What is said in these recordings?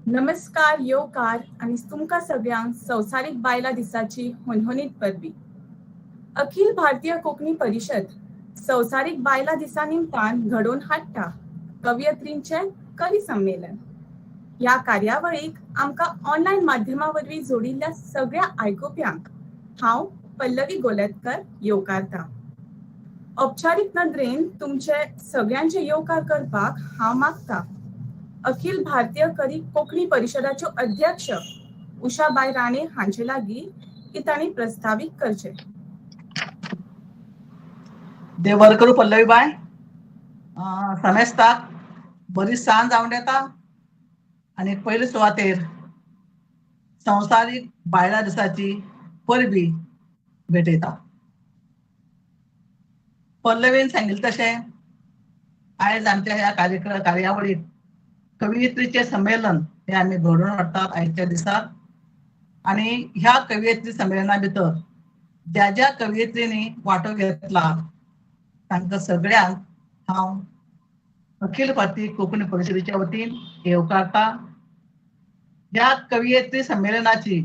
नमस्कार, येवकार आनी तुमकां सगळ्यांक संवसारीक बायलां दिसाची हुनहुनीत परबीं. अखिल भारतीय कोंकणी परिशद संवसारीक बायलां दिसा निमतान घडोवन हाडटा कवयित्रींचें कवी संमेलन. ह्या कार्यावळीक आमकां ऑनलायन माध्यमा वरवीं जोडिल्ल्या सगळ्या आयकुप्यांक हांव पल्लवी गोलेतकर येवकारता. औपचारीक नदरेन तुमचे सगळ्यांचे येवकार करपाक हांव मागता अखिल भारतीय करी कोंकणी परिशदाच्यो अध्यक्ष उषाबाय राणे हांचे लागीं की तांणी प्रस्तावीत करचें. देव बरें करूं पल्लवी बाय. समेस्ताक बरी सांज जावन येता आनी पयले सुवातेर संवसारीक बायलां दिसाची परबी भेटयता. पल्लवीन सांगिल्लें तशें आयज आमच्या ह्या कार्यावळीत कवयित्रीचें संमेलन हें आमी घडोवन हाडटात आयच्या दिसाक. आनी ह्या कवयित्री संमेलना भितर ज्या ज्या कवयित्रींनी वांटो घेतला तांकां सगळ्यांक हांव अखिल भारतीय कोंकणी परिशदेच्या वतीन येवकारता. ह्या कवयित्री संमेलनाची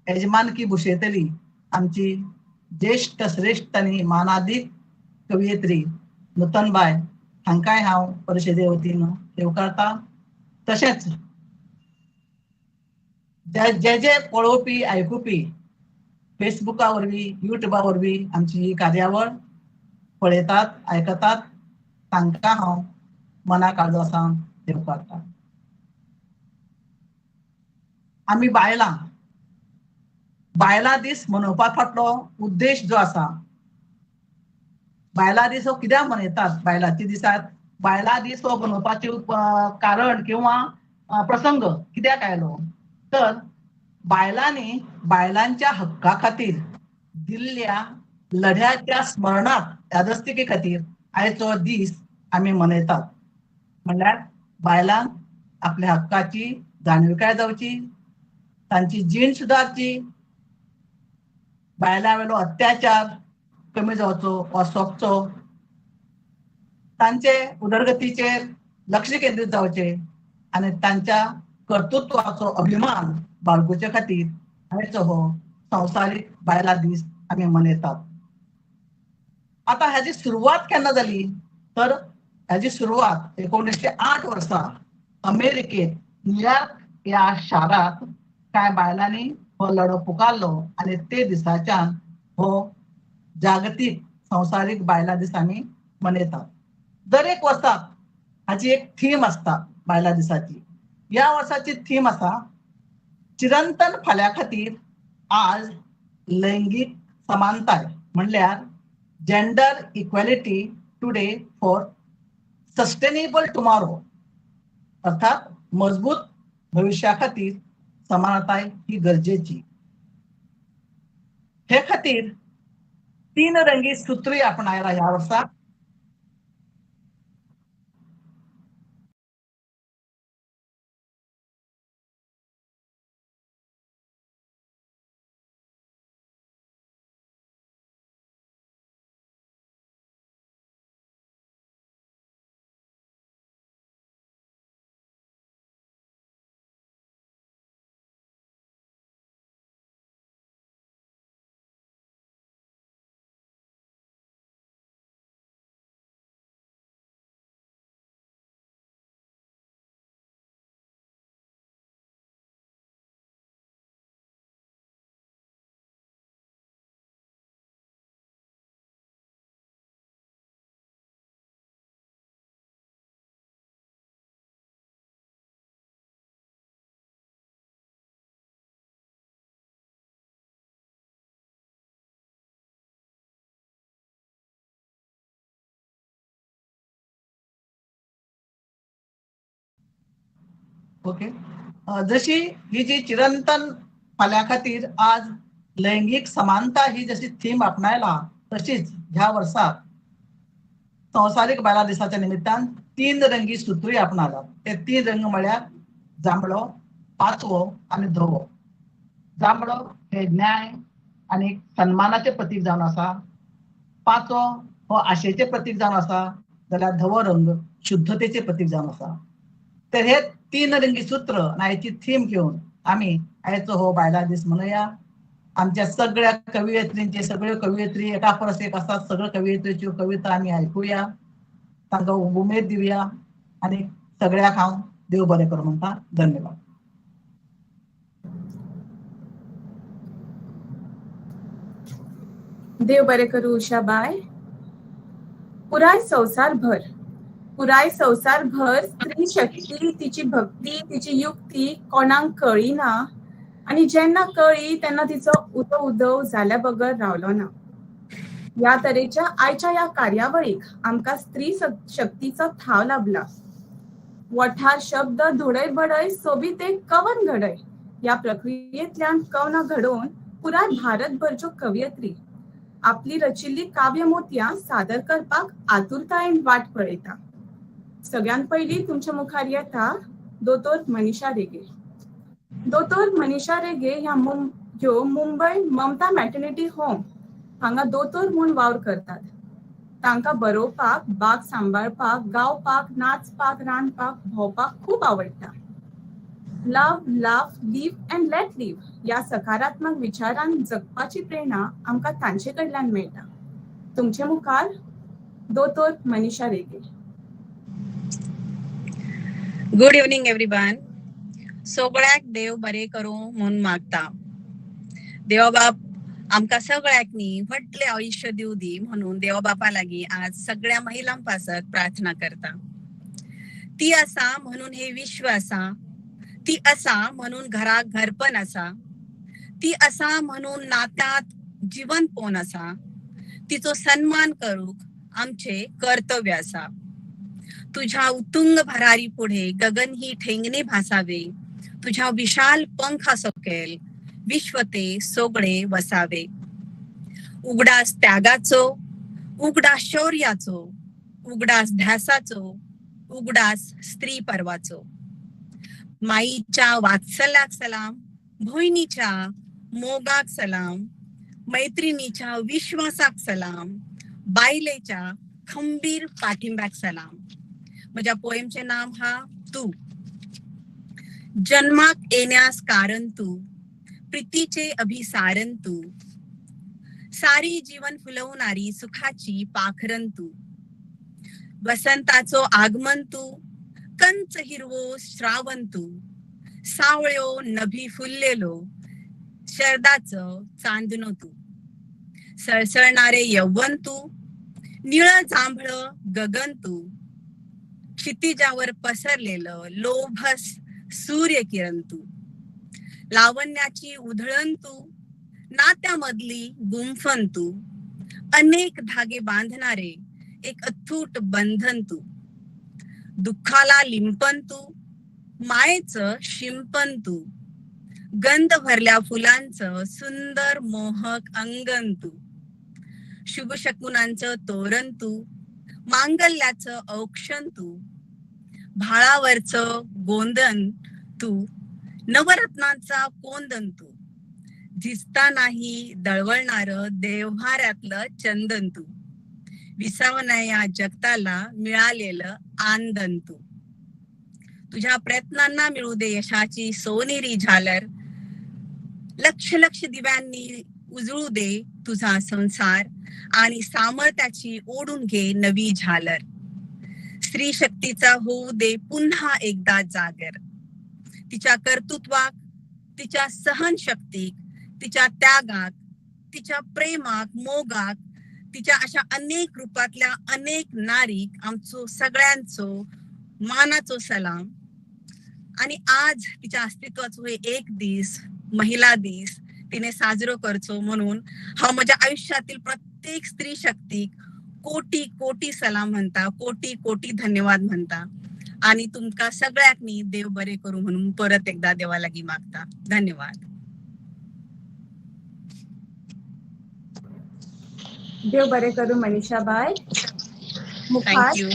येजमानकी भुशयतली आमची ज्येश्ठ श्रेश्ठ आनी मानादीक कवयित्री नुतनबाय हांकांय हांव परिशदे वतीन येवकारता. तशेंच जे जे पळोवपी आयकुपी फेसबुका वरवीं युट्युबा वरवीं आमची ही कार्यावळ पळयतात आयकतात तांकां हांव मना काळजा सावन येवकारता. आमी बायलां बायलां दीस मनोवपा फाटलो उद्देश जो आसा, बायलां दीस हो कित्याक मनयतात, बायलांच्या दिसाक बायलां दीस हो मनोवपाचें कारण किंवा प्रसंग कित्याक आयलो तर बायलांनी बायलांच्या हक्का खातीर दिल्ल्या लढ्याच्या स्मरणाक यादस्तिके खातीर आयचो दीस आमी मनयतात. म्हणल्यार बायलांक आपल्या हक्काची जाणविकाय जावची, तांची जीण सुदारची, बायलां वेलो अत्याचार कमी जावचो वा सोंपचो, तांचे उदरगतीचेर लक्ष केंद्रीत जावचें आनी तांच्या कर्तृत्वाचो अभिमान बाळगुचे खातीर आयचो हो संवसारीक बायलां दीस आमी मनयतात. आतां हाजी सुरवात केन्ना जाली तर हाजी सुरवात 1908 वर्सा अमेरिकेत न्यूयॉर्क ह्या शारांत कांय बायलांनी हो लढो पुकारलो आनी ते दिसाच्यान हो जागतीक संवसारीक बायलां दीस आमी मनयतात. दर एक वर्सा हाची एक थीम आसता बायलां दिसाची. ह्या वर्साची थीम आसा चिरंतन फाल्यां खातीर आज लैंगीक समानताय, म्हणल्यार gender equality today for sustainable tomorrow, अर्थात मजबूत भविश्या खातीर समानताय ही गरजेची. हे खातीर तीन रंगी सूत्रय आपणायला ह्या वर्सा. ओके, जशी ही जी चिरंतन फाल्यां खातीर आज लैंगीक समानता ही जशी थीम आपणायला तशीच ह्या वर्साक संवसारीक बायलां दिसाच्या निमित्तान तीन रंगी सूत्रय आपणायला. ते तीन रंग म्हळ्यार जांबळो, पाचवो आनी धवो. जांबळो हे न्याय आनी सन्मानाचें प्रतीक जावन आसा, पाचवो हो आशेचें प्रतीक जावन आसा, जाल्यार धवो रंग शुद्धतेचें प्रतीक जावन आसा. तर हे तीन रंगी सूत्र आनी आयची थीम घेवन आमी आयचो हो बायलां दीस मनया. आमच्या सगळ्या कवियत्रींचे सगळ्यो कवियत्री एका परस एक आसात, सगळ्यो कवियत्रीच्यो कविता आमी आयकुया, तांकां उमेद दिवया आनी सगळ्याक हांव देव बरें करूं म्हणटा. धन्यवाद. देव बरें करूं उषाबाय. पुराय संवसारभर स्त्री शक्ती, तिची भक्ती, तिची युक्ती कोणाक कळ्ळी ना आनी जेन्ना कळ्ळी तेन्ना तिचो उदो उदव जाल्या बगर रावलो ना. ह्या तरेच्या आयच्या ह्या कार्यावळीक आमकां स्त्री शक्तीचो थाव लाभला. वठार शब्द धोडय बडय सोबीत एक कवन घडय ह्या प्रक्रियेंतल्यान कवनां घडोवन पुराय भारतभरच्यो कवयित्री आपली रचिल्ली काव्य मोतयां सादर करपाक आतुरतायेन वाट पळयता. सगळ्यात पयलीं तुमच्या मुखार येता दोतोर मनीषा रेगे. दोतोर मनीषा रेगे ह्या ह्यो मुंबय ममता मॅटर्निटी होम हांगा दोतोर म्हूण वावर करतात. तांकां बरोवपाक, बाग सांबाळपाक, गावपाक, नाचपाक, रांदपाक, भोंवपाक खूब आवडटा. Love, laugh, live and let live ह्या सकारात्मक विचारान जगपाची प्रेरणा आमकां तांचे कडल्यान मेळटा. तुमचे मुखार दोतोर Manisha Rege. Good evening everyone. सगळ्याक देव बरें करूं म्हूण मागता. देवबाप आमकां सगळ्याक न्ही व्हडलें आयुश्य दिवं दी म्हणून देवबापा लागीं आज सगळ्या महिलां पासत प्रार्थना करता. ती आसा म्हणून हे विश्व आसा, ती आसा म्हणून घराक घरपण आसा, ती आसा म्हणून नात्यांत जिवनपण आसा. तिचो सन्मान करूंक आमचे कर्तव्य आसा. तुझ्या उत्तुंग भरारी पुढे गगन ही ठेंगणे भासावे, तुझ्या विशाल पंखा सकयल विश्व ते सगळे वसावे. उगडास त्यागाचो, उगडास शौर्याचो, उगडास ध्यासाचो, उगडास स्त्री पर्वाचो. माईच्या वात्सल्याक सलाम, भयणीच्या मोगाक सलाम, मैत्रिणीच्या विश्वासाक सलाम, बायलेच्या खंबीर पाठिंब्याक सलाम. म्हज्या पोएमचें नांव हा तू. जन्माक येण्यास कारण तू, प्रीतीचे अभिसारण तू, सारी जीवन फुलवणारी सुखाची पाखरण तू, वसंताचो आगमन तू, कंच हिरवो श्रावण तू, सावळ्यो नभी फुललेलो शरदाचं चांदणो तू, सळसळणारे यौवन तू, निळ जांभळ गगन तू, क्षितिजावर पसरलेलं लोभस सूर्य किरण तू, लावण्याची उधळण तू, नात्यामधली गुंफन तू, अनेक धागे बांधणारे एक अथूट बंधन तू, दुःखाला लिंपन तू, मायेचं शिंपन तू, गंध भरल्या फुलांचं सुंदर मोहक अंगण तू, शुभ शकुनांचं तोरण तू, मांगल्याचं औक्षण तू, भाळावरचं गोंदण तू, नवरत्नांचा कोंदण तू, झिजता नाही दळवळणार देव्हाऱ्यातलं चंदन तू, विसावण्या या जगताला मिळालेलं आंदन तू. तुझ्या प्रयत्नांना मिळू दे यशाची सोनेरी झालर, लक्ष लक्ष दिव्यांनी उजळू दे तुझा संसार आणि सामर्थ्याची ओढून घे नवी झालर. स्त्री शक्तीचा होऊ दे पुन्हा एकदा जागर, तिच्या कर्तृत्वाक, तिच्या सहनशक्तीक, तिच्या त्यागाक, तिच्या प्रेमाक, मोगाक, तिच्या अशा अनेक रूपातल्या अनेक नारीक आमचो सगळ्यांचो मानाचो सलाम. आणि आज तिच्या अस्तित्वाचो हे एक दीस, महिला दीस तिने साजरो करचो म्हणून हांव म्हज्या आयुष्यातील प्रत्येक स्त्री शक्तीक कोटी कोटी सलाम म्हणता, कोटी कोटी धन्यवाद म्हणता आणि तुमका सगळ्याक न्ही देव बरे करूं म्हणून परत एकदा देवा लागीं मागता. धन्यवाद. देव बरे करूं मनीषा बाय. Thank you.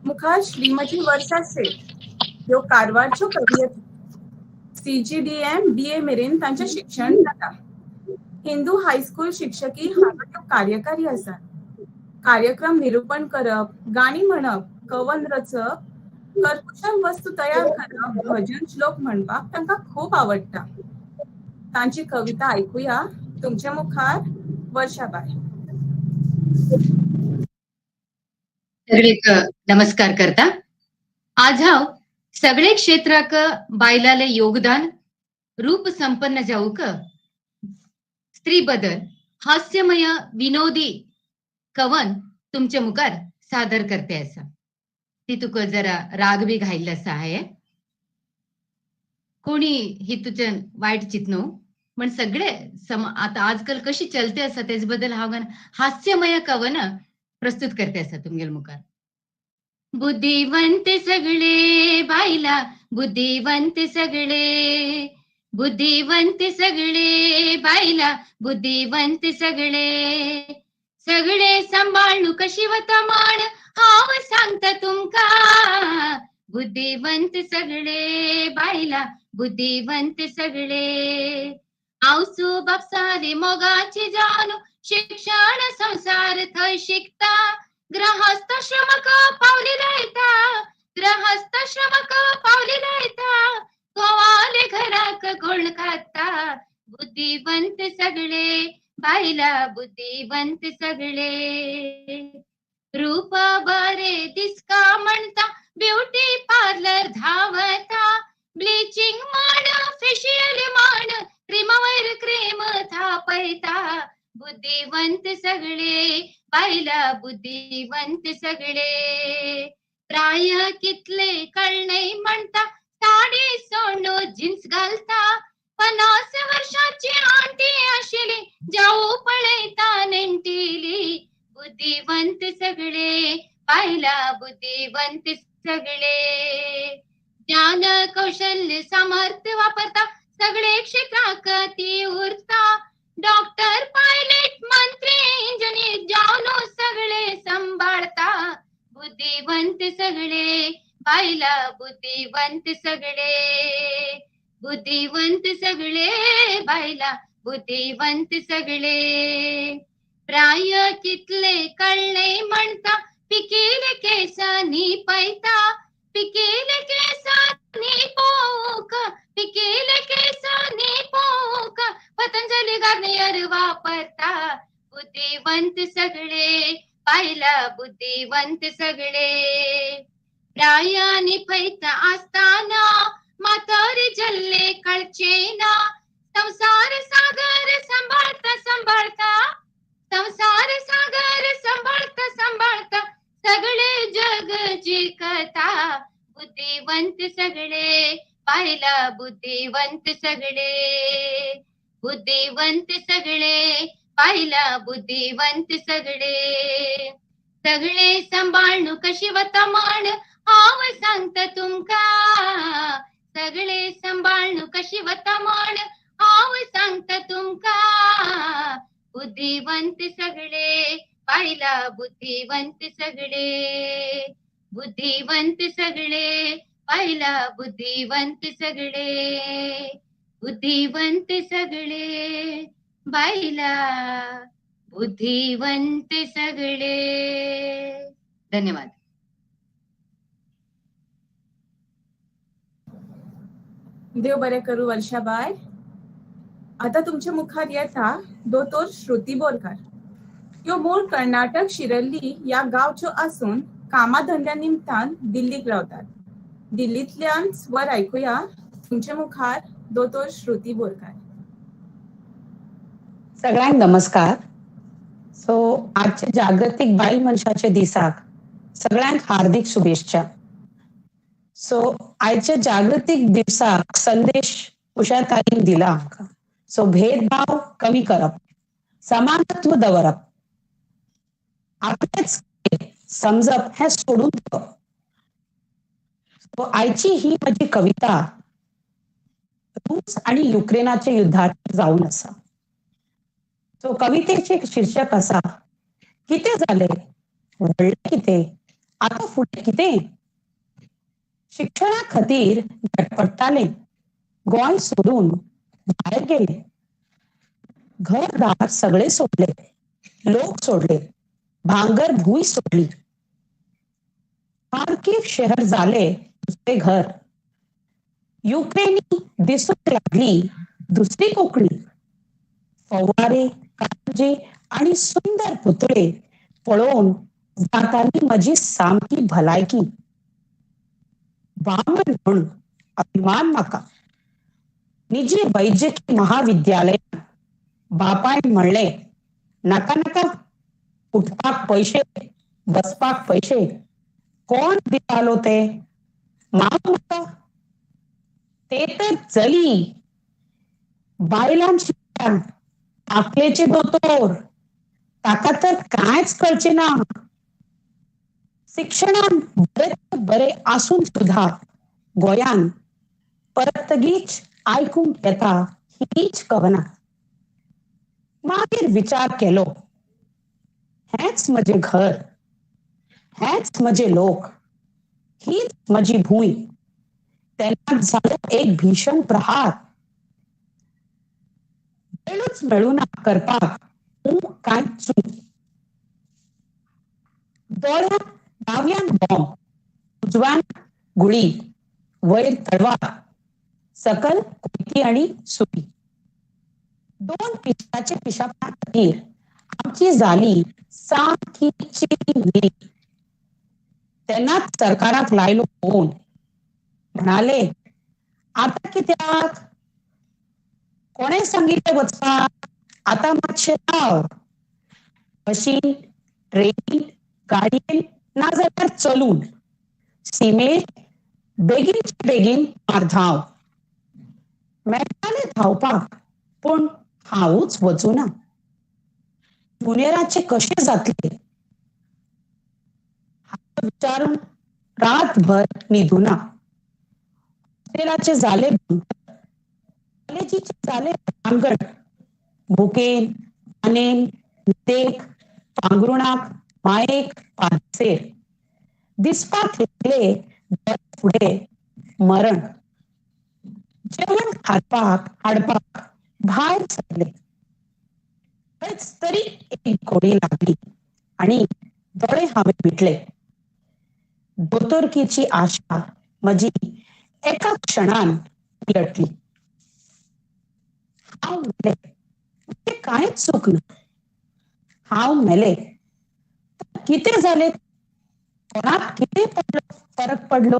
मुखार श्रीमती वर्षा शेठ ह्यो कारवारच्यो कवियत्री. CGDM BA मेरेन तांचें शिक्षण जाता. हिंदू हायस्कूल शिक्षकी हांगा त्यो कार्यकारी आसात. कार्यक्रम निरूपण करप, गाणी म्हणप, कवन रचप करकुशल वस्तू तयार करप, भजन श्लोक म्हणपाक तांकां खूब आवडटा. तांची कविता आयकुया तुमच्या मुखार वर्षाबाय. सगळेक नमस्कार करता. आज हांव सगळे क्षेत्राक बायलाले योगदान रूप संपन्न जावूक स्त्री बदल हास्यमय विनोदी कवन तुमच्या मुखार सादर करते आसा. ती तुका जरा राग बी घायल्लो आसा हांवें, कोणी हितूच्यान वायट चिंतनू पण सगळे आता आजकाल कशी चलते आसा तेज बद्दल हांव हास्यमय कवन प्रस्तुत करते आसा तुमगेल मुखार. बुद्धिवंत सगळे बायला, बुद्धिवंत सगळे, बुद्धिवंत सगळे बायला, बुद्धिवंत सगळे, सगळे सांभाळू कशी वता मान हांव सांगता तुमका. बुद्धिवंत सगळे बायला, बुद्धिवंत सगळे, आवसू बापसाले मोगाची जानू शिक्षण संसार थंय शिकता, गृहस्थाश्रमक पावली लायता, गृहस्थाश्रमक पावली लायता, गोवाले घराक गोळ खाता. बुद्धिवंत सगळे बायला, बुद्धिवंत सगळे, रूप बरे दिसका म्हणता ब्युटी पार्लर धावता, ब्लिचिंग म्हण फेशियल म्हण क्रीमावयर क्रीम थापयता. बुद्धिवंत सगळे बायला, बुद्धिवंत सगळे, प्राय कितले कळणे म्हणता साडी सोडून जीन्स घालता, 50 वर्षाची आंटी आशिल्ली जाऊ पळयता नेणटेली. बुद्धिवंत सगळे बायला, बुद्धिवंत सगळे, ज्ञान कौशल्य सामर्थ्य वापरता सगळे क्षेत्राक ती उरता, डॉक्टर पायलट मंत्री इंजिनियर जावन सगळे सांभाळता. बुद्धिवंत सगळे बायला, बुद्धिवंत सगळे, बुद्धिवंत सगळे बायला, बुद्धिवंत सगळे, प्राय कितले कळले म्हणता पिकेले केसांनी पयता, पिकेले केसांनी पोवूक, पिकेले केसांनी पोवूक पतंजली गार्नियर वापरता. बुद्धिवंत सगळे बायला, बुद्धिवंत सगळे, प्रायानी फैता आसताना मातरी जल्ले कळचे ना, संसार सागर सांभाळता सांभाळता, संसार सागर सांभाळता सांभाळता सगळे जग जिंकता. बुद्धिवंत सगळे बायला, बुद्धिवंत सगळे, बुद्धिवंत सगळे बायला, बुद्धिवंत सगळे, सगळे सांभाळू कशी वता मान हांव सांगता तुमका, सगळे सांभाळू कशी वता मान हांव सांगता तुमका. बुद्धिवंत सगळे बायला, बुद्धिवंत सगळे, बुद्धिवंत सगळे बायला, बुद्धिवंत सगळे, बुद्धिवंत सगळे बायला, बुद्धिवंत सगळे. धन्यवाद. देव बरें करूं वर्षाबाय. आता तुमच्या मुखार येता दोतोर श्रुती बोरकार. ह्यो मूळ कर्नाटक शिरल्ली ह्या गांवच्यो आसून कामाधंद्या निमतान दिल्लीक रावतात. दिल्लींतल्यान स्वर आयकुया तुमच्या मुखार दोतोर श्रुती बोरकार. सगळ्यांक नमस्कार. सो आजच्या जागतीक बायल मनशाच्या दिसाक सगळ्यांक हार्दिक शुभेच्छा. सो आयच्या जागतीक दिवसाक संदेश उषाताईन दिला आमकां. सो भेदभाव कमी करप, समानत्व दवरप, आपलेच समजप हें सोडून दिवप. सो आयची ही म्हजी कविता रूस आनी युक्रेनाच्या युद्धाचेर जावन आसा. सो कवितेचे शीर्षक आसा, कितें जालें, व्हडलें कितें, आतां फुडें कितें. शिक्षणा खातीर धडपडटालें, गोंय सोडून भायर गेले, घरदार सगळे सोडले, लोक सोडले, भांगर भूंय सोडली. खार्कीव शहर जाले दुसरे घर. युक्रेनी दिसूंक लागली दुसरी कोंकणी. फवारे, कारंजे आनी सुंदर पुतळे पळोवन जाताली म्हजी सामकी भलायकी. बामण म्हूण अभिमान म्हाका. निजी वैजकी महाविद्यालयात बापायन म्हणलें, नाका नाका, उठपाक पयशे, बसपाक पयशे, कोण दितालो ते? माव म्हाका. ते तर चली, बायलां शिकता, आकलेचे दोतोर, ताका तर कांयच कळचें ना. शिक्षणान बरे बरे आसून सुद्धा गोंयान परतगीच आयकूंक येता हीच कवनां. मागीर विचार केलो, हेंच म्हजें घर, हेंच म्हजे लोक, हीच म्हजी भूंय. तेन्ना जालो एक भीषण प्रहार. वेळूच मेळुना करपाक तूं कांय चूक. दोळ्यांत दाव्यान बॉम्ब, उजव्यान गुळी, वयर तलवार, सकल कोयती आनी सुरी. दोन पिशाचे पिशापणा खातीर आमची जाली सामकी चिरी. तेन्नाच सरकाराक लायलो फोन. म्हणाले, आतां कित्याक? कोणें सांगिल्लें वचपाक? आतां मातशें राव. बशीन, ट्रेनीन, गाडयेन नाजाल्यार चलून सिमेर बेगीनचे बेगीन मार धांव. मेळटालें धांवपाक, पूण हांवूच वचूना. ज्युनियराचें कशें जातलें हाचो विचारून रातभर न्हिदुना. हॉस्टेलाचें जालें बंद, कॉलेजीचें जालें पटांगण. भुकेन, तानेन, न्हिदेक, पांगरुणाक, मायेक, पादसेर दिसपाक लागले फुडें मरण. जेवण हाडपाक भायर सरले. खंयच तरी एक गोळी लागली आनी दोळे हांवें मिटले. दोतोरकीची आशा म्हजी एका क्षणान उलटली. हांव मेले, म्हजें कांयच चूक ना. हांव मेले तर कितें जालें? कोणाक कितें फरक पडलो?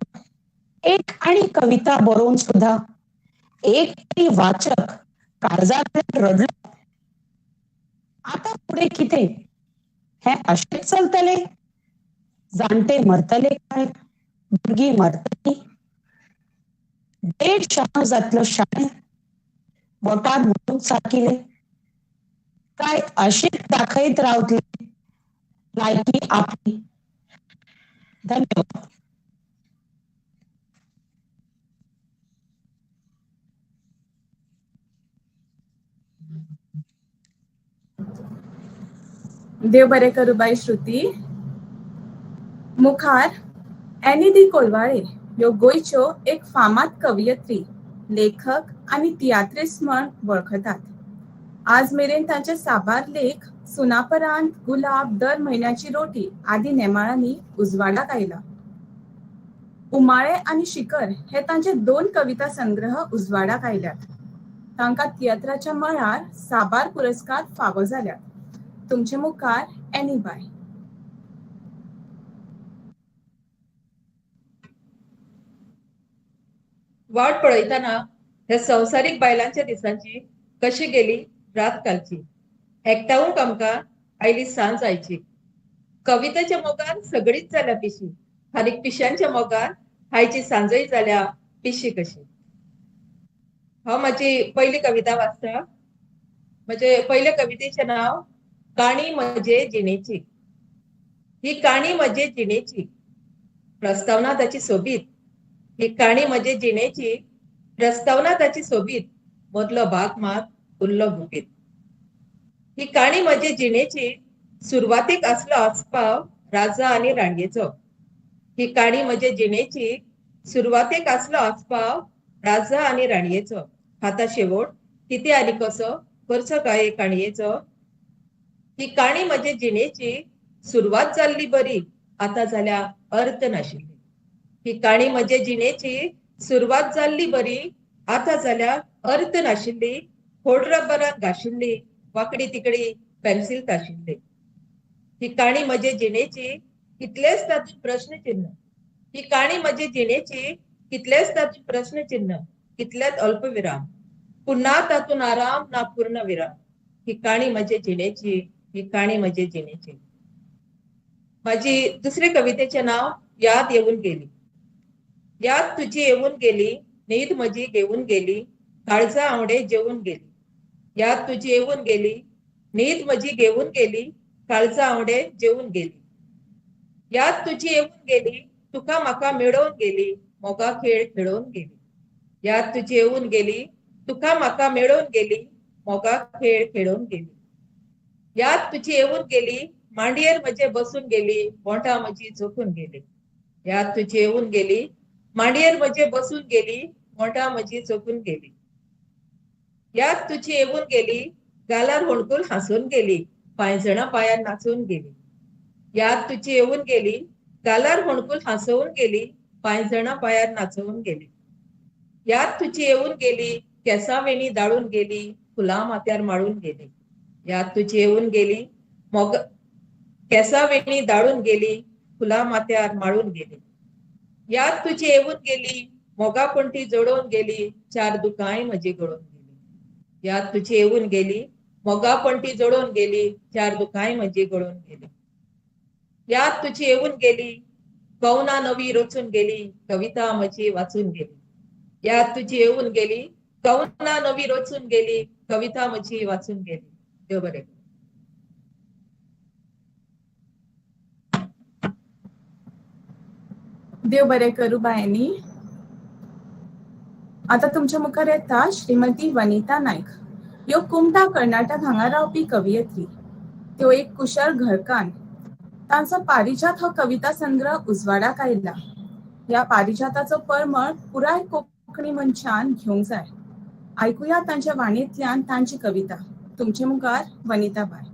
एक आनी कविता बरोवन सुद्धा एक तरी वाचक काळजांतल्यान रडलो. आतां फुडें कितें? हें अशेंच चलतलें? जाणटे मरतले काय? भुरगीं मरतलीं? देड शाणो जातलो शाणे? बोटार म्हणून सारकिले काय अशेंच दाखयत रावतले लायकी आपली? धन्यवाद. देव बरें करूं बाय श्रुती. मुखार एनी दी कोलवाळे ह्यो गोंयच्यो एक फामाद कवयित्री, लेखक आनी तियात्रिस्त म्हण वळखतात. आज मेरेन तांचे साबार लेख सुनापरांत, गुलाब, दर म्हयन्याची रोटी आदी नेमाळ्यांनी उजवाडाक आयला. उमाळे आनी शिखर हे तांचे दोन कविता संग्रह उजवाडाक आयल्यात. तांकां तियात्राच्या मळार साबार पुरस्कार फावो जाल्यात. तुमचे मुखार एनी बाय. वाट पळयतना ह्या संवसारीक बायलांच्या दिसांची कशी गेली रात कालची. एकटावूंक आमकां आयली सांज आयची. कवितेच्या मोगान सगळीच जाल्या पिशी, आनी पिश्यांच्या मोगान आयची सांजय जाल्या पिशी कशी. हांव म्हजी पयली कविता वाचता. म्हजे पयले कवितेचें नांव काणी म्हजे जिणेची. ही काणी म्हजे जिणेची, प्रस्तावना ताची सोबीत. ही काणी म्हजे जिणेची, प्रस्तावना ताची सोबीत, मदलो भाग मात उरलो गुपीत. ही काणी म्हजे जिणेची, सुरवातीक आसलो आस्पाव राजा आनी राणयेचो. ही काणी म्हजे जिणेची, सुरवातीक आसलो आस्पाव राजा आनी राणयेचो. आतां शेवट कितें आनी कसो करचो काय काणयेचो. ही काणी म्हजे जिणेची, सुरवात जाल्ली बरी, आतां जाल्या अर्थ नाशिल्ली. ही काणी म्हजे जिणेची सुरवात जाल्ली बरी, आतां जाल्या अर्थ नाशिल्ली, खोड रबरान घाशिल्ली, वांकडी तिकडी पेन्सिल ताशिल्ली. ही काणी म्हजे जिणेची कितलेच तातूंत प्रश्नचिन्ह. ही काणी म्हजे जिणेची कितलेच तातूंत प्रश्नचिन्ह, कितलेच अल्पविराम, पुन्हा तातूंत आराम ना पूर्णविराम. ही काणी म्हजे जिणेची, ही काणी म्हजे जिणेची. माझी दुसरे कवितेचें नांव याद येवन गेली. याद तुजी येवन गेली, न्हीद म्हजी घेवन गेली, काळजा आंवडे जेवन गेली. याद तुजी येवन गेली, न्हीद म्हजी घेवन गेली, काळजा आंवडे जेवन गेली. याद तुजी येवन गेली, तुका म्हाका मेळोवन गेली, मोगा खेळ खेळोवन गेली. याद तुजी येवन गेली, तुका म्हाका मेळोवन गेली, मोगा खेळ खेळोवन गेली. याद तुजी येवन गेली, मांडयेर म्हजे बसून गेली, बोंटा म्हजी जोखून गेली. याद तुजी येवन गेली, मांडयेर म्हजे बसून गेली, बोंटा म्हजी जोखून गेली. याद तुजी येवन गेली, गालार होणकूल हांसून गेली, पांयजणां पांयार नाचून गेली. याद तुजी येवन गेली, गालार होणकूल हांसोवन गेली, पांयजणां पांयार नाचोवन गेली. याद तुजी येवन गेली, केंसां वेणी दाळून गेली, फुलां माथ्यार माळून गेली. याद तुजी येवन गेली, मोग केंसां वेणी दाळून गेली, फुलां माथ्यार माळून गेली. याद तुजी येवन गेली, मोगा पणटी जडोवन गेली, चार दुकांय म्हजी गळोवन गेली. याद तुजी येवन गेली, मोगा पणटी जडोवन गेली, चार दुकांय म्हजी गळोवन गेली. याद तुजी येवन गेली, कवनां नवी रचून गेली, कविता म्हजी वाचून गेली. याद तुजी येवन गेली, कवनां नवी रचून गेली, कविता म्हजी वाचून गेली. देव बरें. देव बरें करूं बायांनी. आतां तुमच्या मुखार येता श्रीमती वनिता नायक. ह्यो कुमटा कर्नाटक हांगा रावपी कवियत्री. त्यो एक कुशळ घरकान्न. तांचो पारिजात हो कविता संग्रह उजवाडाक आयला. ह्या पारिजाताचो परमळ पुराय कोंकणी मनशान घेवंक जाय. आयकुया तांच्या वाणींतल्यान तांची कविता. तुमचे मुखार वनिता बाय.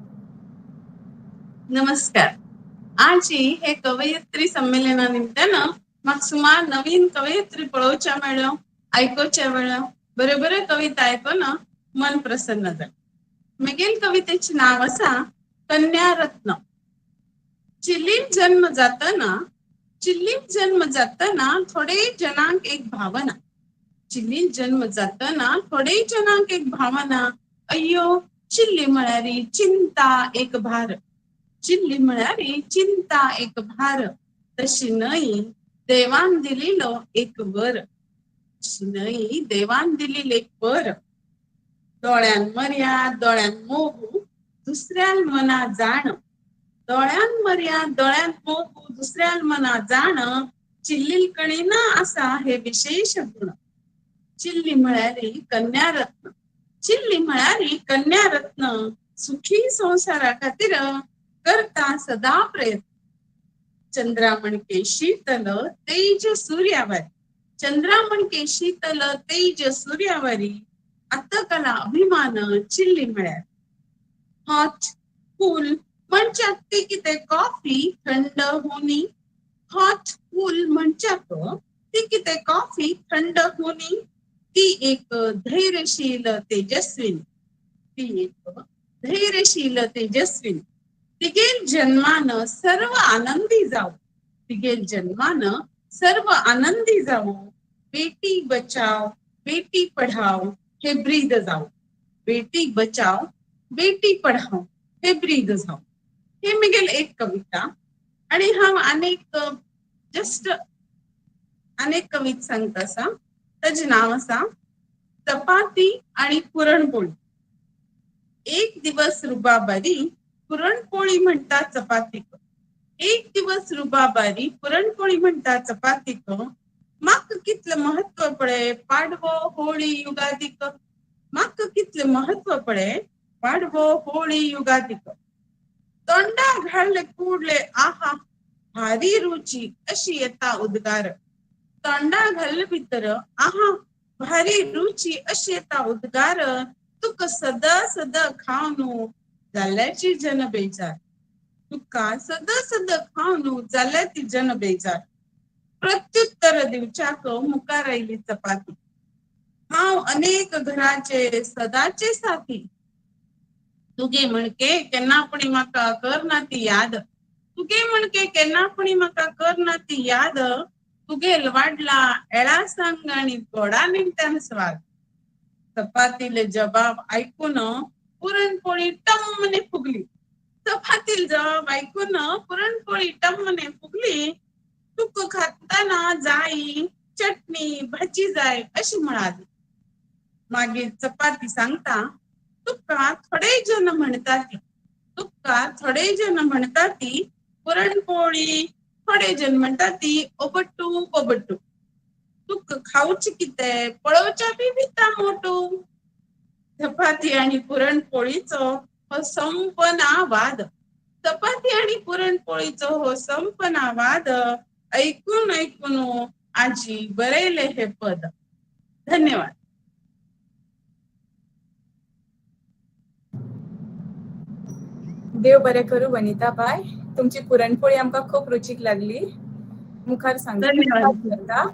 नमस्कार. आजी हे कवयित्री संमेलना निमतान म्हाका सुमार नवीन कवयित्री पळोवच्या मेळ्ळ्यो, आयकुच्या मेळ्ळ्यो, बऱ्यो बऱ्यो कविता आयकून मन प्रसन्न जालें. म्हगेल कवितेचें नांव आसा कन्यारत्न. चिल्लीम जन्म जातना, चिल्लीम जन्म जातना थोडे जनांक एक भावना. चिल्लीन जन्म जातना थोडे जनांक एक भावना, अय्यो चिल्ली म्हळ्यार चिंता एक भार. चिल्ली म्हळ्यार चिंता एक भार, तशी न्हय देवान दिलेलो एक वर. तशी न्हय देवान दिलेलो एक वर. दोळ्यान मर्याद दोळ्यान मोग दुसऱ्यान मना जाण. दोळ्यान मर्याद दोळ्यान मोग दुसऱ्यान मना जाण, चिल्लील कणीना आसा हे विशेष गुण. चिल्ली म्हळ्यार कन्यारत्न. चिल्ली म्हळ्यार कन्यारत्न, सुखी संवसारा खातीर करता सदा प्रयत्न. चंद्रा म्हणके शीतल तेज सूर्यावरी. चंद्रा म्हणके शीतल तेज सूर्यावरी, आतां अभिमान चिल्ली म्हळ्यार. हॉट कूल म्हणच्याक ती कितें कॉफी थंड होनी. हॉट कूल म्हणच्याक ती कितें कॉफी थंड होनी. ती एक धैर्यशील तेजस्विनी. ती एक धैर्यशील तेजस्विनी. तिगेल जन्मान सर्व आनंदी जावं. तिगेल जन्मान सर्व आनंदी जावं. बेटी बचाव बेटी पढाव हे ब्रीद जावं. बेटी बचाव बेटी पढाव हे ब्रीद जावं. हे म्हगेल एक कविता. आनी हांव आनीक जस्ट आनीक कविता सांगता आसा. ताजें नांव आसा चपाती आनी पुरणपोळी. एक दिवस रुबाबारी पुरणपोळी म्हणटा चपातीक. एक दिवस रुबाबारी पुरणपोळी म्हणटा चपातीक. म्हाका कितलें महत्व पळय पाडवो होळी युगादीक. म्हाका कितलें महत्व पळय पाडवो होळी युगादीक. तोंडा घालले कुडले आहा भारी रुची अशी येता उद्गार. तोंडा घालले भितर आहा भारी रुची अशी येता उद्गार. तुका सदा सदा खावन जाल्याची जन बेजार. तुका सदा सदा खावन जाल्यार ती जन बेजार. प्रत्युत्तर दिवच्याक मुखार आयली चपाती. हांव अनेक घराचे सदाचे साथी. तुगे म्हणके केन्ना पुणी म्हाका करना ती याद. तुगे म्हणके केन्ना पुणी म्हाका करना ती याद. तुगेल वाडला एळा सांग आणि गोडा निमतान स्वाद. चपातीले जबाब ऐकून पुरणपोळी टम्मने फुगली. चपातील जबाब ऐकून पुरणपोळी टम्मने फुगली. तुक खाताना जाई चटणी भाजी जाय अशी म्हणाली. मागीर चपाती सांगता तुका थोडे जण म्हणतात, तुका थोडे जण म्हणतात ती पुरणपोळी, थोडे जण म्हणतात ती ओबट्टू ओबट्टू. तुक खाऊची किते पळोवच्या बी भिता मोटू. चपाती आणि पुरणपोळीचो हो संपना वाद. चपाती आणि पुरणपोळीचो हो संपना वाद. ऐकून ऐकून आजी बरयले हे पद. धन्यवाद. देव बरें करूं वनिता बाय, तुमची पुरणपोळी आमकां खूब रुचीक लागली. मुखार सांगता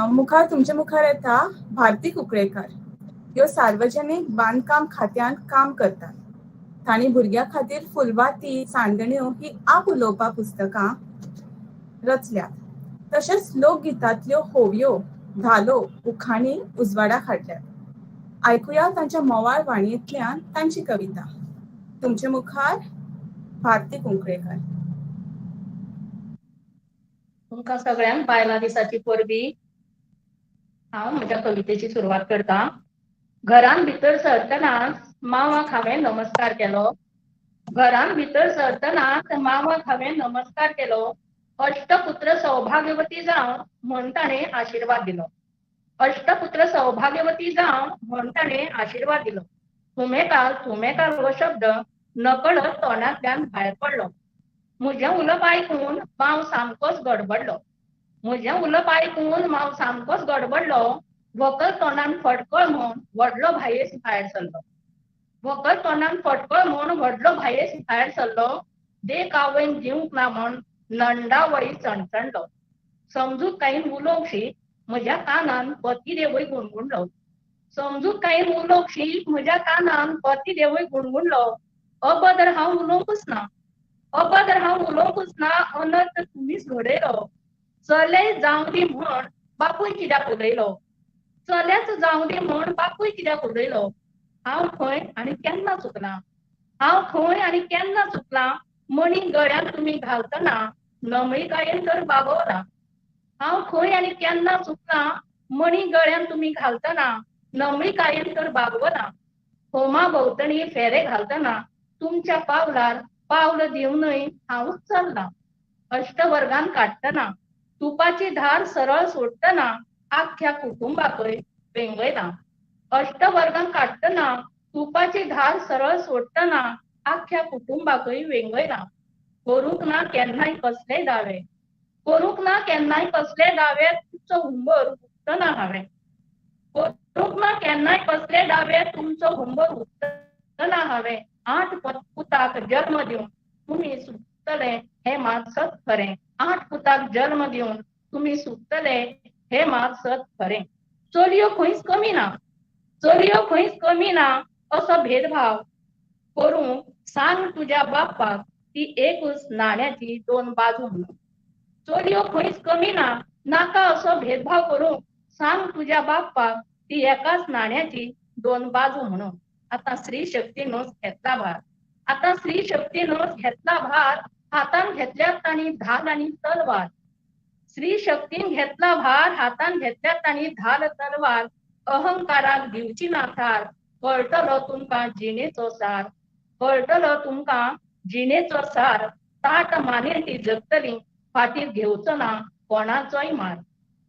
मुखार तुमच्या मुखार येता भारती कुंकळेकार. ह्यो सार्वजनीक बांदकाम खात्यांत काम करतात. तांणी भुरग्यां खातीर फुलवाती, चांदण्यो ही आप उलोवपा पुस्तकां रचल्यात. तशेंच लोकगितांतल्यो होवयो, धालो, उखाणी उजवाडाक हाडल्यात. आयकुया तांच्या मोवाळ वाणयेंतल्यान तांची कविता. तुमचे मुखार भारती कुंकळेकार. तुमकां सगळ्यांक बायलां दिसाची परबीं. हांव म्हज्या कवितेची सुरवात करता. घरान भितर सरतनाच मावाक हांवें नमस्कार केलो. घरान भितर सरतनाच मावाक हांवें नमस्कार केलो. अष्टपुत्र सौभाग्यवती जावं म्हूण ताणें आशिर्वाद दिलो. अष्टपुत्र सौभाग्यवती जावं म्हूण ताणें आशिर्वाद दिलो. थुमेकाल थुमेकाल हो शब्द नकळत तोंडांतल्यान भायर पडलो. म्हजें उलोवप आयकून मांव सामकोच गडबडलो. म्हजें उलोवप आयकून मांव सामकोच गडबडलो. व्हंकल तोंडान फटकळ म्हूण व्हडलो भायेस भायर सरलो. व्हंकल तोंडान फटकळ म्हूण व्हडलो भायेस भायर सरलो. देख आवयन दिवंक ना म्हूण नंडावळी चणचणलो. समजूतकायेन उलोवंक म्हज्या कानान पतिदेवूय गुणगुणलो. समजूतकायेन उलोवंक म्हज्या कानान पतिदेवूय गुणगुणलो. अबदर हांव उलोवंकच ना. अबदर हांव उलोवंकच ना. अनर्थ तुमीच घडयलो. चले जावं दी म्हूण बापूय कित्याक उलयलो. चलेच जावं दी म्हूण बापूय कित्याक उलयलो. हांव खंय आनी केन्ना चुकलां. हांव खंय आनी केन्ना चुकलां. मणी गळ्यांत तुमी घालतना नमळीकायेन तर बागवला. हांव खंय आनी केन्ना चुकलां. मणी गळ्यांत तुमी घालतना नमळीकायेन तर बागवला. होमा भोंवतणी फेरे घालतना तुमच्या पावलार पावल दिवनय हांवूच चल्लां. अष्टवर्गान काडटना तुपाची धार सरळ सोडटना आख्ख्या कुटुंबाकय वेंगयलां. अष्टवर्गान काडटना तुपाची धार सरळ सोडटना आख्ख्या कुटुंबाकय वेंगयलां. करूंक ना केन्नाय कसलेय दावे. करूंक ना केन्नाय कसले दावे. तुमचो हुंबर हुपतना हांवें. करूंक ना केन्नाय कसले दावे. तुमचो हुंबर हुपतना हांवें. 8 पुताक जल्म दिवन तुमी सुकतले हें मात सत खरें. 8 पुताक जल्म दिवन तुमी सुकतले हें मात सत खरें. चलयो खंयच कमी ना. चलयो खंयच कमी ना असो भेदभाव करूंक सांग तुज्या बापाक ती एकूच नाण्याची दोन बाजू म्हणून. चलयो खंयच कमी ना नाका असो भेदभाव करूंक सांग तुज्या बापाक ती एकाच नाण्याची दोन बाजू म्हणून. आतां स्त्री शक्तीनूच घेतला भार. आतां स्त्री शक्तीनूच घेतला भार. हातान घेतल्यात तांणी धाल आनी तलवार. स्त्री शक्तीन घेतला भार. हातान घेतल्यात तांणी धाल तलवार. अहंकाराक दिवची ना थार. कळटलो तुमकां जिणेचो सार. कळटलो तुमकां जिणेचो सार. ताट मानेन ती जगतली फाटीर घेवचो ना कोणाचोय मार.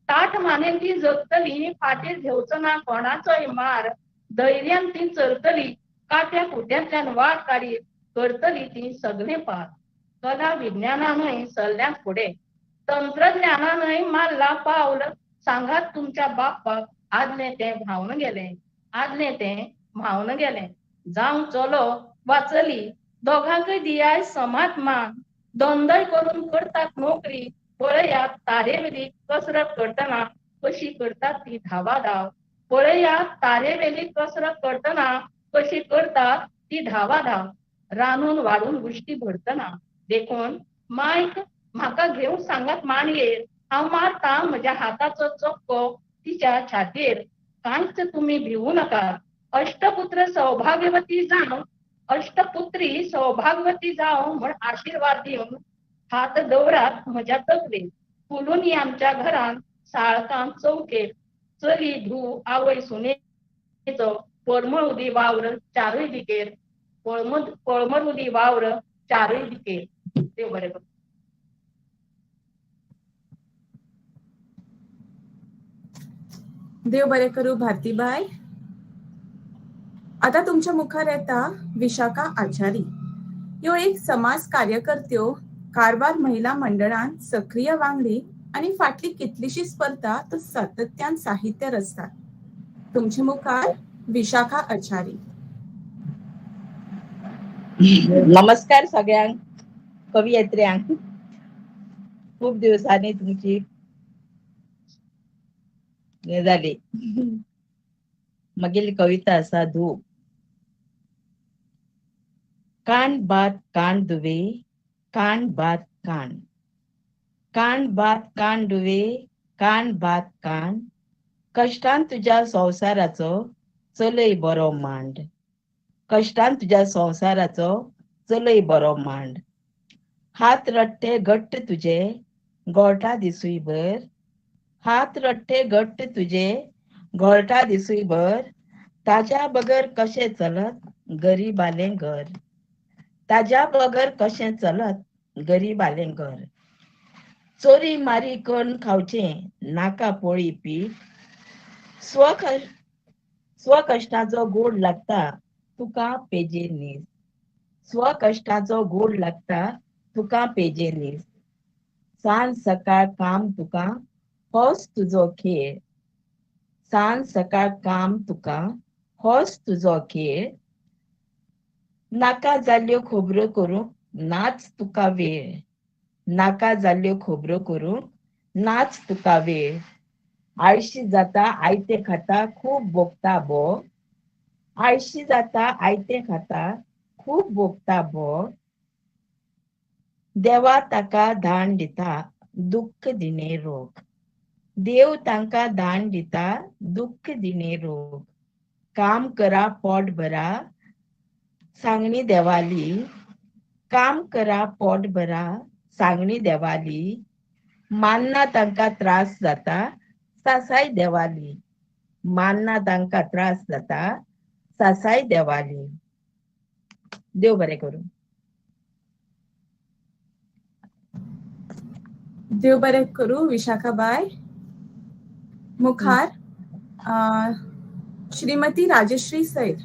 ताट मानेन ती जगतली फाटीर घेवचो ना कोणाचोय मार. धैर्यान ती चलतली काट्या कुट्यांतल्यान वाट काडीत करतली ती सगळें पार. कला विज्ञानानय सरल्यात फुडें. तंत्रज्ञानानय मारला पावल. सांगात तुमच्या बापाक आदलें तें व्हांवन गेलें. आदलें तें व्हांवन गेलें. जावं चलो वा चली दोगांकय दियाय समात मान. दंदय करून करतात नोकरी. पळयात तारेवेली कसरत करतना कशी करतात ती धावाधाव. पळयात तारेवेली कसरत करतना कशी करतात ती धावाधाव. रांदून वाडून गुश्टी भरतना. देखून मायक म्हाका घेवंक सांगात मांडयेर, हांव मारता म्हज्या हाताचो चपको तिच्या छातयेर. कांयच तुमी भिवू नाकात. अष्टपुत्र सौभाग्यवती जावं, अष्टपुत्री सौभाग्यवती जावं म्हण आशिर्वाद दिवन हात दवरात म्हज्या तकलेर. फुलून आमच्या घरान साळकां चौकेर. चली धूव आवय सुनेचो परमळ वावर चारूय दिकेर. पळमरुदी वावर चारूय दिकेर. देव बरें करूं. देव बरें करूं भारतीबाय. आता तुमच्या मुखार येता विशाखा आचारी. ह्यो एक समाज कार्यकर्त्यो, कारवार महिला मंडळान सक्रिय वांगडी आनी फाटली कितलीशी स्पर्धा तो सातत्यान साहित्य रचतात. तुमचे मुखार विशाखा आचारी. नमस्कार सगळ्यांक कवियत्र्यांक. खूप दिवसांनी तुमची हे जाली. मागीर कविता आसा धूप. कान बात कान दुवे कान बात कान, कान बात कान दुवे कान बात कान, कश्टान तुज्या संवसाराचो चलय बरो मांड. कश्टान तुज्या संवसाराचो चलय बरो मांड. हात रट्टे घट्ट तुजे गोळटा दिसूय भर, हात रट्टे घट्ट तुजे घोळटा दिसूय भर, ताज्या बगर कशें चलत गरीबालें घर. ताज्या बगर कशें चलत गरीबालें घर. चोरी मारी करून खावचें नाका पोळी पीठ, स्वकश्टाचो गोड लागता तुका पेजे नीस. स्वकश्टाचो गोड लागता तुका पेजे नीस. सांज सकाळ काम तुका होच तुजो खेळ. सांज सकाळ काम तुका होच तुजो खेळ. नाका जाल्ल्यो खबरो करूंक नाच तुका वेळ. नाका जाल्ल्यो खबरो करूंक नाच तुका वेळ. आळशी जाता आयतें खाता खूब भोगता भोग. आळशी जाता आयतें खाता खूब भोगता भोग. देवा ताका दान दिता दुख्ख दिणे रोग. देव तांकां दान दिता दुख्ख दिणे रोग. काम करा पोट भरा सांगणी देवाली. काम करा पोट भरा सांगणी देवाली. मान्ना तांकां त्रास जाता सासाय देवाली. मान्ना तांकां त्रास जाता सासाय देवाली. देव बरें करूं. देव बरें करूं विशाखाबाय. मुखार श्रीमती राजश्री सैल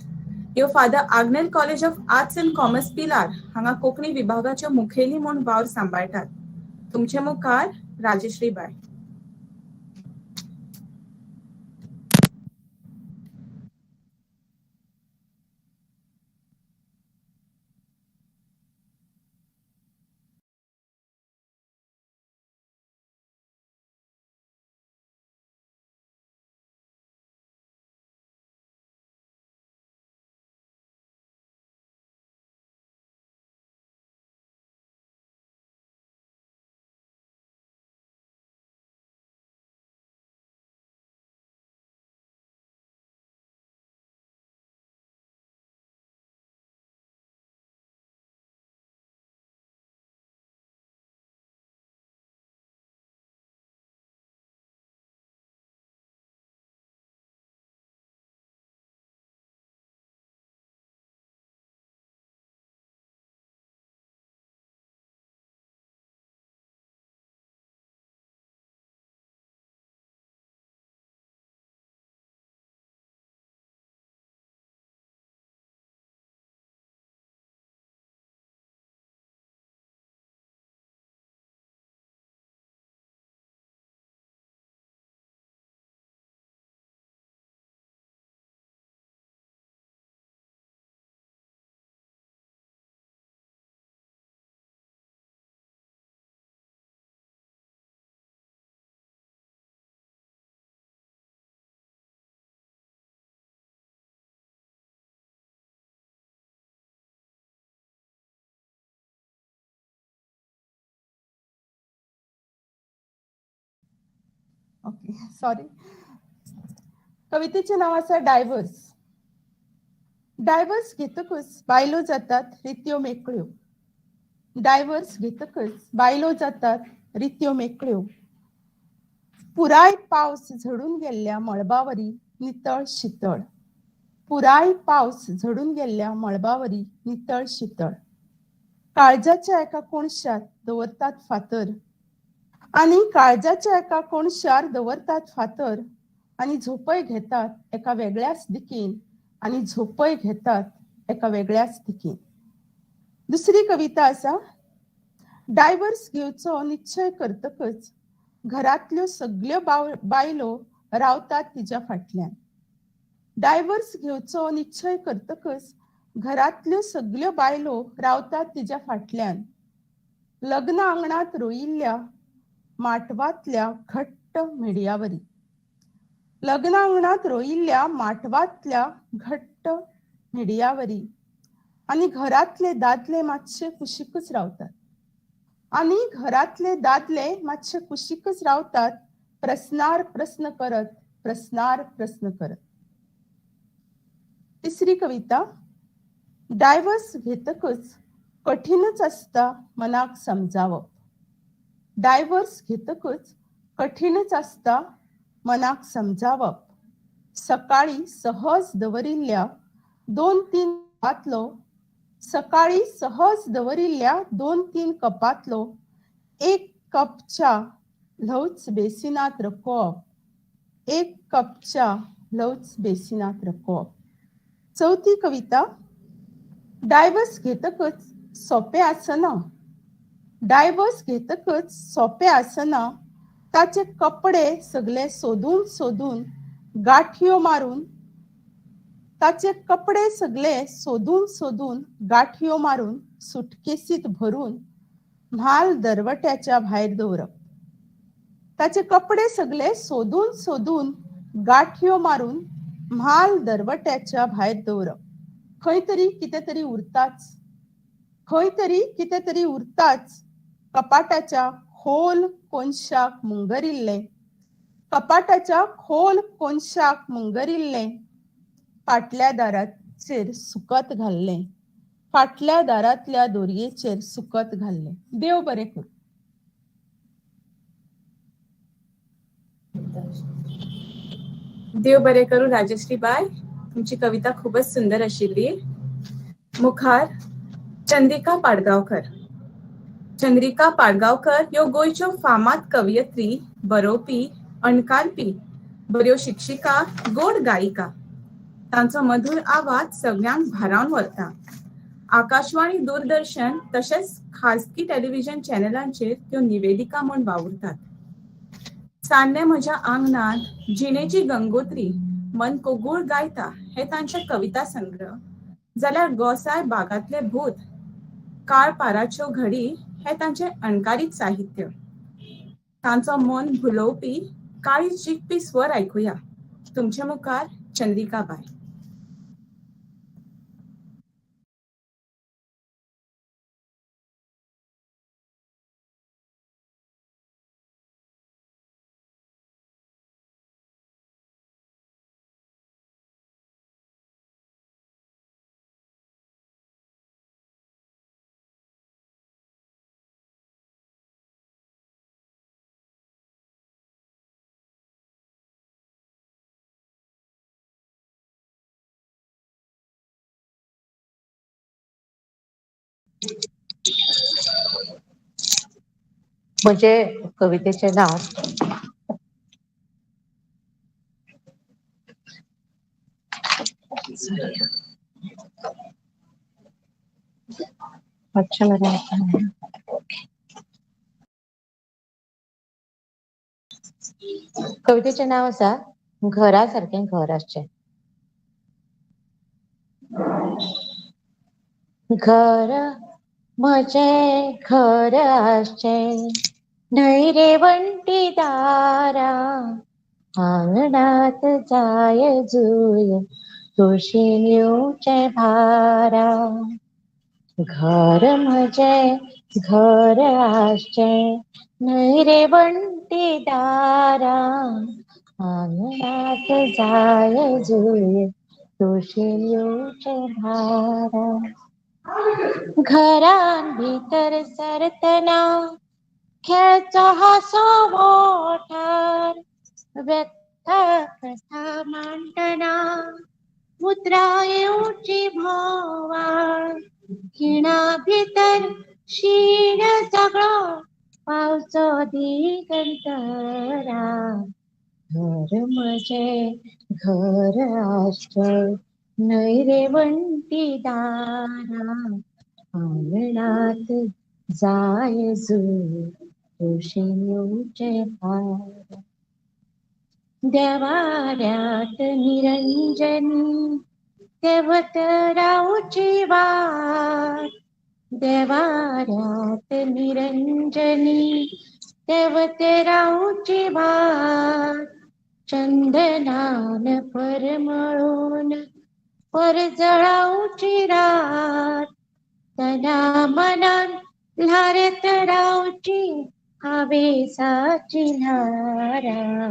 ह्यो Father Agnel College of Arts and Commerce Pilar हांगा कोंकणी विभागाच्यो मुखेली म्हूण वावर सांबाळटात. तुमचे मुखार राजश्री बाय. Okay, sorry. कवितेचें नांव आसा डायवर्स. डायवर्स घेतकच बायलो जातात रित्यो मेकळ्यो. डायवर्स घेतकच बायलो जातात रित्यो मेकळ्यो. पुराय पावस झडून गेल्ल्या मळबावरी नितळ शितळ. पुराय पावस झडून गेल्ल्या मळबावरी नितळ शितळ. काळजाच्या एका कोनशार दवरतात फातर आनी काळजाच्या एका कोनशार दवरतात फातर आनी झोपय घेतात एका वेगळ्याच दिकेन आनी झोपय घेतात एका वेगळ्याच दिकेन. दुसरी कविता आसा डायवर्स घेवचो निश्चय करतकच घरांतल्यो सगल्यो बायलो रावतात तिच्या फाटल्यान. डायवर्स घेवचो निश्चय करतकच घरांतल्यो सगल्यो बायलो रावतात तिच्या फाटल्यान. लग्न आंगणांत रोयिल्ल्या माटवांतल्या घट्ट मेडयावरी. लग्न आंगणांत रोयिल्ल्या माटवांतल्या घट्ट मेडयावरी. आनी घरांतले दादले मातशे कुशीकच रावतात. आनी घरांतले दादले मातशे कुशीकच रावतात प्रस्नार प्रस्न करत प्रस्नार प्रस्न करत. तिसरी कविता डायवर्स घेतकच कठीणच आसता मनाक समजावप. डायवर्स घेतकच कठीणच आसता मनाक समजावप. सकाळी सहज दवरिल्ल्या 2-3 कपांतलो सकाळी सहज दवरिल्ल्या 2-3 कपांतलो 1 कप च्या ल्हवच बेसिनांत रकोवप. 1 कप च्या ल्हवच बेसिनांत रकोवप. चवथी कविता डायवर्स घेतकच सोंपें आसना. डायवर्स घेतकच सोंपें आसना. ताचे कपडे सगले सोदून सोदून गांठयो मारून ताचे कपडे सगले सोदून सोदून गांठयो मारून सुटकेसीत भरून म्हाल दरवट्याच्या भायर दवरप. ताचे कपडे सगले सोदून सोदून गांठयो मारून म्हाल दरवट्याच्या भायर दवरप. खंय तरी कितें तरी उरताच. खंय तरी कितें तरी उरताच. कपाटाच्या खोल कोनशाक मुंगरिल्लें. कपाटाच्या खोल कोनशाक मुंगरिल्लें. फाटल्या दाराचेर सुकत घाल्लें. फाटल्या दारांतल्या दोरयेचेर सुकत घाल्लें. देव बरें करूं. देव बरें करूं राजश्री बाय. तुमची कविता खूबच सुंदर आशिल्ली. मुखार चंद्रिका पाडगांवकर. चंद्रिका पाडगांवकर ह्यो गोंयच्यो फामाद कवयित्री, बरोवपी, अणकारपी, बऱ्यो शिक्षिका, गोड गायिका. तांचो मधुर आवाज सगळ्यांक भारावन व्हरता. आकाशवाणी, दूरदर्शन तशेंच खाजगी टेलिव्हिजन चॅनलांचेर त्यो निवेदिका म्हूण वावुरतात. सान्ने म्हज्या आंगणांत, जिणेची गंगोत्री, मन कोगूळ गायता हे तांचे कविता संग्रह, जाल्यार गोसाय बागांतले भूत, काळ पाराच्यो घडी हे तांचे अणकारीत साहित्य. तांचो मन भुलोवपी, काळीज जिखपी स्वर आयकुया. तुमचे मुखार चंद्रिका बाय. म्हजे कवितेचें नांव अच्छा लगा. कवितेचें नांव आसा घरा सारकें घर आसचें. घर म्हजें घर आसचें न्हय रे वण्टी दारा, आंगणांत जाय जूय तुळशीन येवचें भारा. घर म्हजें घर आसचें न्हय रे वण्टी दारा आंगणात जाय जुय तुळशीन येवचें भारा. घरान भितर सरतना खेळचो हांसो ओंठार व्यथा कथा मांडटना उतरां येवची भोवाळ खिणा भितर शीण सगळो पावचो दिगंतरा. घर म्हजें घर आसचें न्हय रे वण्टी दारा आंगणात जाय जुय तुळशीन येवचें भारा. देवाऱ्यात निरंजनी तेवत रावची वाट देवाऱ्यात निरंजनी तेवत रावची वाट चंदनान परमळून परजळावची रात तना मनान ल्हारेत रावची हावेसाची ल्हारा.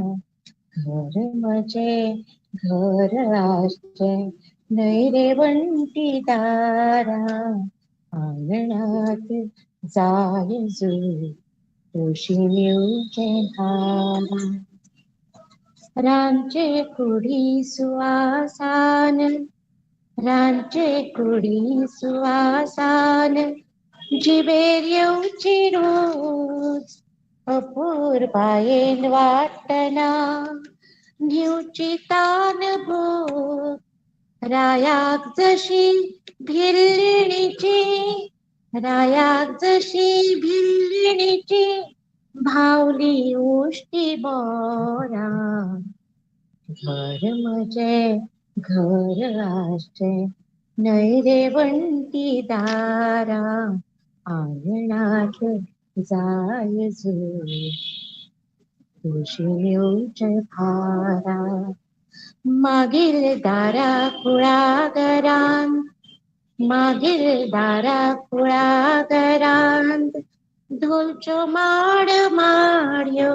घर म्हजें घर आसचें न्हय रे वण्टी दारा आंगणात जाय जुय तुळशीन येवचें भारा. रांदचे कुडी सुवासान रांदचे कुडी सुवासान जिबेर येवची रोज अपुरबायेन वाडटना न्हिवची तान भूक रायाक जशी भिल्लिणीची रायाक जशी भिल्लिणीची भावली उश्टी बोरां. घर म्हजें घर आसचें न्हय रे वण्टी दारा आंगणात जाय जुय तुळशीन येवचें भारा. मागील दारा कुळागरांत मागील दारा कुळागरांत धोलच्यो माड माडयो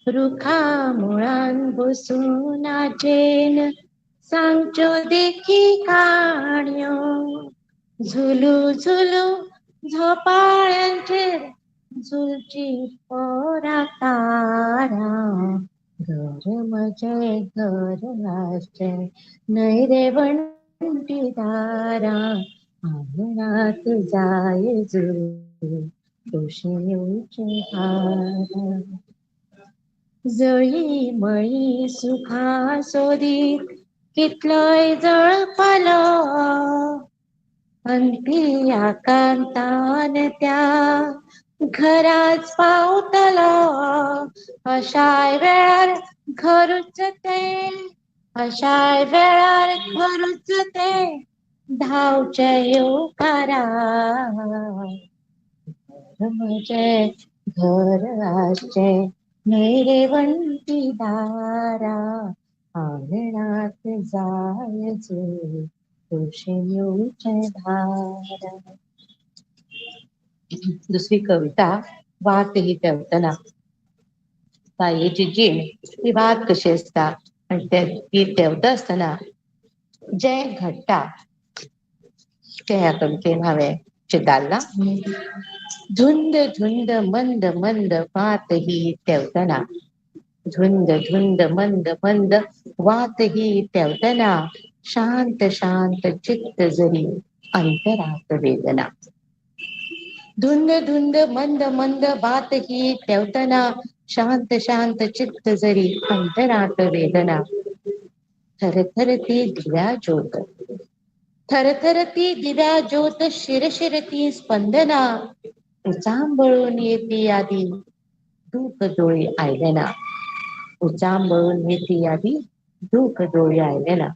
रुखा मुळान बसून आजेन सांगच्यो देखी काणयो झुलू झुलू झोपाळ्यांचेर झुलची पोरा तारा. घर म्हजें घर आसचें न्हय रे वण्टी दारा आंगणात जाय जुय तुळशीन येवचें भारा. जळी मळी सुखा सोदीत कितलोय जळपालो अंती आकांतान त्या घराच पावतलो अशाय वेळार घरूच तें अशाय वेळार घरूच तें धांवचें येवकारा. घर म्हजें घर आसचें न्हय रे वण्टी दारा आंगणात जाय जुय तुळशीन येवचें भारा. दुसरी कविता वात ही तेवतना. बायेची जीण ही वात कशी आसता आनी ती तेवता आसतना जें घडटा तें ह्या कवितेन हांवें चितारलां. धुंद धुंद मंद मंद वात ही तेवतना धुंद धुंद मंद मंद वात ही तेवतना शांत शांत चित्त जरी अंतरात वेदना. धुंद धुंद मंद मंद वात ही तेवतना शांत शांत चित्त जरी अंतरात वेदना. थरथरती दिव्या ज्योत थरथरती दिव्या ज्योत शिरशिरती स्पंदना उचांबळून येती आदी दूक दोळी आयले ना उचांबळून येती आदी दूक दोळी आयले ना.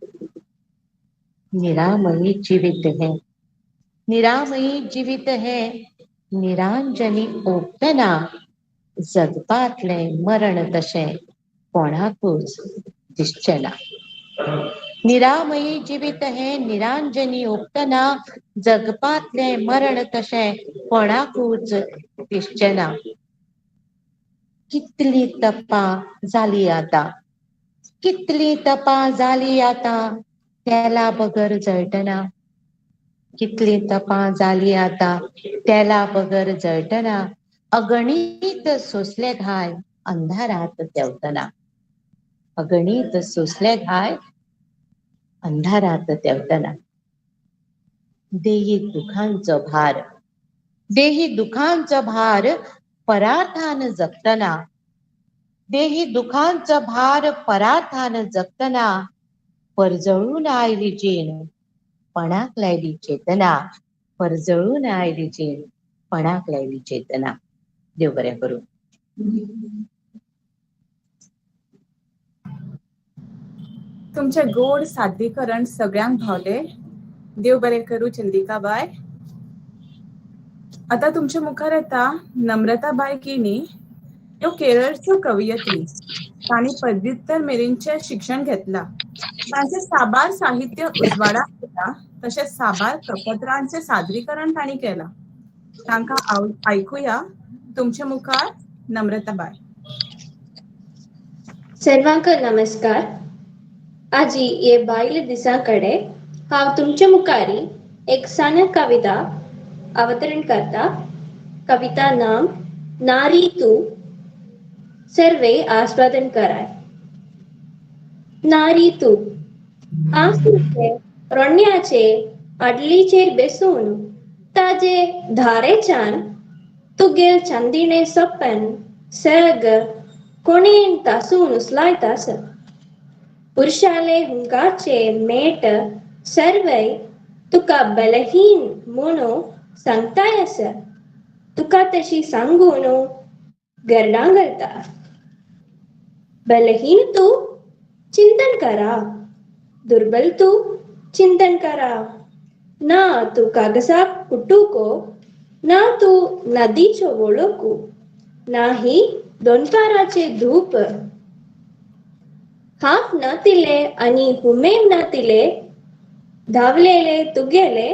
निरामयी जीवित है निरामयी जीवित है निरांजनी ओंपतना जगपांतलें मरण तशें कोणाकूच दिसचें ना. निरामयी जिवीत हें निरांजनी ओंपतना जगपांतलें मरण तशें कोणाकूच दिसचें ना. कितली तपां जाली आतां, कितली तपां जाली आतां, तेला बगर जळटना. कितली तपां जाली आतां, तेला बगर जळटना, अगणीत सोंसले घाय अंधारात तेवतना. अगणीत सोंसले घाय अंधारात तेवतना. देही दुखांचो भार, देही दुखांचो भार परार्थान जगतना. देही दुखांचो भार परार्थान जगतना, परजळून आयली जीण पणाक लायली चेतना. परजळून आयली जीण पणाक लायली चेतना. देव बरें करूं. तुमचें गोड सादरीकरण सगळ्यांक भावले. देव बरें करूं चंद्रिकाबाय. आतां तुमच्या मुखार येता नम्रताबाय केणी. ह्यो केरळच्यो कवयित्री. तांणी पदव्युत्तर मेरेनचें शिक्षण घेतलां. तांचें साबार साहित्य उजवाडाक येता, तशेंच साबार प्रपत्रांचें सादरीकरण तांणी केलां. तांकां आयकुया. तुमच्या मुखार नम्रताबाय. सर्वांक नमस्कार. आजी हे बायल दिसा कडे हांव तुमच्या मुखारी एक सान कविता अवतरण करता. कविता नाम नारी तू. सर्वे आस्वादन कराय. नारी तू आसूचे रोण्याचे आडलीचेर बेसून ताजे धारेच्यान तुगेल चांदिणे सपन सर्ग कोणेन तासून उचलायतास. पुरुषाले हुंकाचे मेट सर्वय तुका बलहीन म्हणून सांगताय आस. तुका तशी सांगून गरडां घालता. बलहीन तू चिंतन करा, दुर्बल तू चिंतन करा. ना तू कागजा कुटुको, ना तू नदीचो वळोकू, ना ही दोनपाराचे धूप. हाफ नातिले आनी हुमेव नातिले धावलेले तुगेले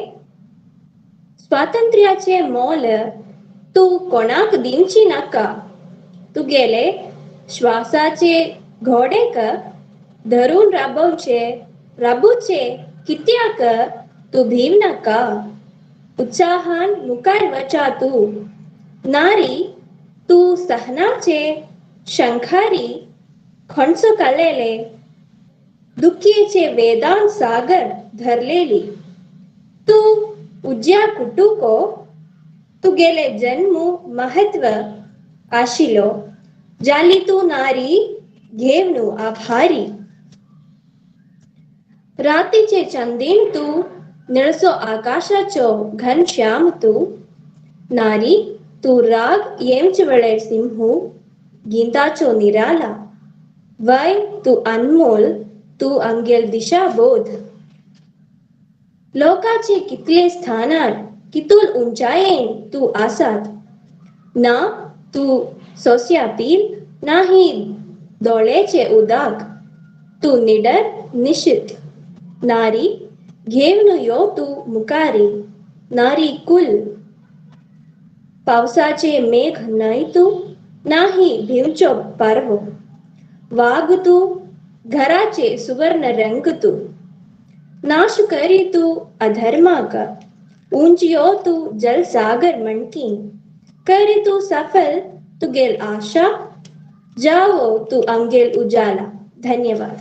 स्वातंत्र्याचे मोल तू कोणाक दिवची नाका. तुगेले श्वासाचे घोडेक धरून राबोवचे राबूचे कित्याक तू भीव नाका. उत्साहान मुखार वचा तू. नारी तू सहनाचे शंखारी खणसो काडलेले दुखयेचे वेदांत सागर धरलेली. तू उज्या कुटुको तुगेले जन्म महत्व आशिलो जाली तू नारी घेवनु आभारी. रातीचे चंदीन तू निळसो आकाशाचो घनश्याम तू. नारी तू राग येमचे वेळेर सिंहू गिंताचो निराला. वय तू अनमोल तू अंगेल दिशा बोध. लोकाचे कितले स्थानार कितूल उंचायेन तू आसात. ना तू सोस्या पील नाही दोळेचे उदाक. तू निडर निश्चित. नारी घेवनु यो तू मुखारी. नारी कुल पावसाचे मेघ न्हय तू, नाही भिवचो पारवो. वाग तू घराचे सुवर्ण रंग तू. नाश करी तू अधर्माक. उंचयो तू जल सागर मणकी. करी तू सफल तुगेल आशा. जाओ तू अंगेल उजाला. धन्यवाद.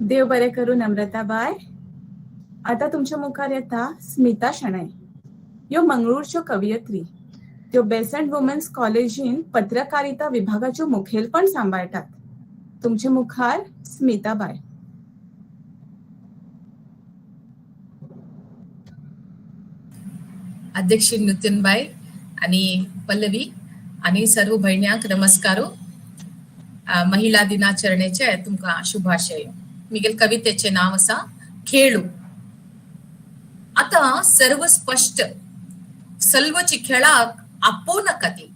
देव बरें करूं नम्रताबाय. आतां तुमच्या मुखार येता स्मिता शणै. ह्यो मंगळूरच्यो कवयित्री. त्यो बेसंट वुमन्स कॉलेजीन पत्रकारिता विभागाच्यो मुखेलपण सांबाळटात. तुमचे मुखार स्मिताबाय. अध्यक्ष नितीनबाय आणि पल्लवी आणि सर्व भयण्यांक नमस्कारो. महिला दिनाचरणेचे तुमकां शुभाशय. मिगेल कवितेचे नाव आसा खेळू. आता सर्व स्पष्ट सल्वची खेळाक आपोव नाका ती.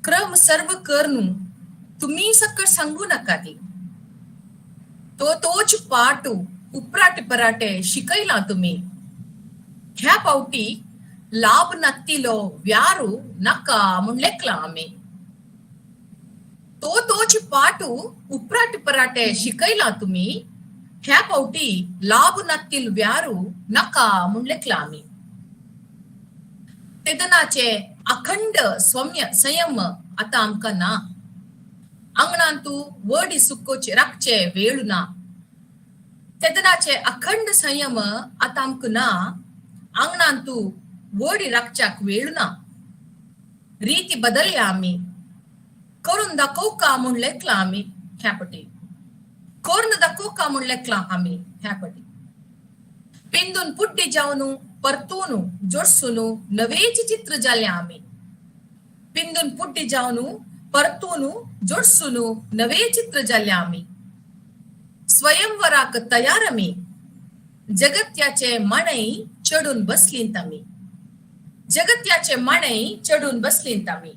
क्रम सर्व करनु तुमी सकट सांगू नाका ती. तो तोच पाटू उपराटे पराटे शिकयला तुमी. ह्या पावटी लाभ नातिलो व्यारू नाका म्हूण लेखला आमी. तो तोच पाटू उपराटे पराटे शिकयला तुमी. ह्या पावटी लाभ नातील व्यारू नाका म्हूण लेखला आमी. तेदनाचे अखंड सौम्य संयम आतां आमकां ना. आंगणांतू वडी सुकोवचे राखचे वेळ ना. तेदनाचे अखंड संयम आतां आमकां ना. आंगणांतू वडी राखच्याक वेळ ना. रीती बदलया आमी. करून दाखोवका म्हूण लेखला आमी ह्या पटी. करून दाखोवका म्हूण लेखला आमी ह्या पटी. पिंदून पुड्डी जावन परतून जोडसून नवेच चित्र जालें आमी. पिंदून पुड्डी जावन परतून जोडसून नवे चित्र जालें आमी. स्वयंवराक तयार आमी. जगत्याचे माणय चडून बसलींत आमी. जगत्याचे माणय चडून बसलींत आमी.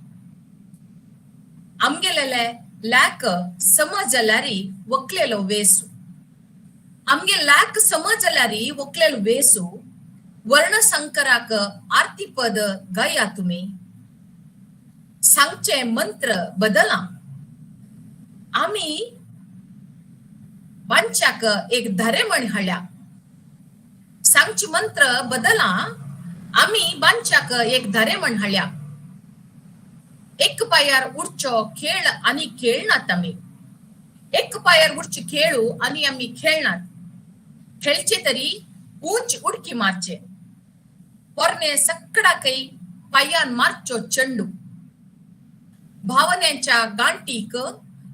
आमगेलेले लॅक सम जाल्यार वकलेलो वेसू. आमगे लॅक सम जाल्यार वकलेलो वेसू. वर्णसंकराक आरतीपद गाया तुमी. सांगचे मंत्र बदला. आमी वांच्याक एक धारे म्हण हाडल्या. सांगचे मंत्र बदला. आमी बांच्याक एक धारे म्हण हाडल्या. एक पायार उडचो खेळ आनी खेळनात आमी. एक पायार उडचे खेळू आनी आमी खेळनात. खेळचे तरी उंच उडकी मारचे. पोरणे सकडाकय पायान मारचो चेंडू. भावनेच्या गांठीक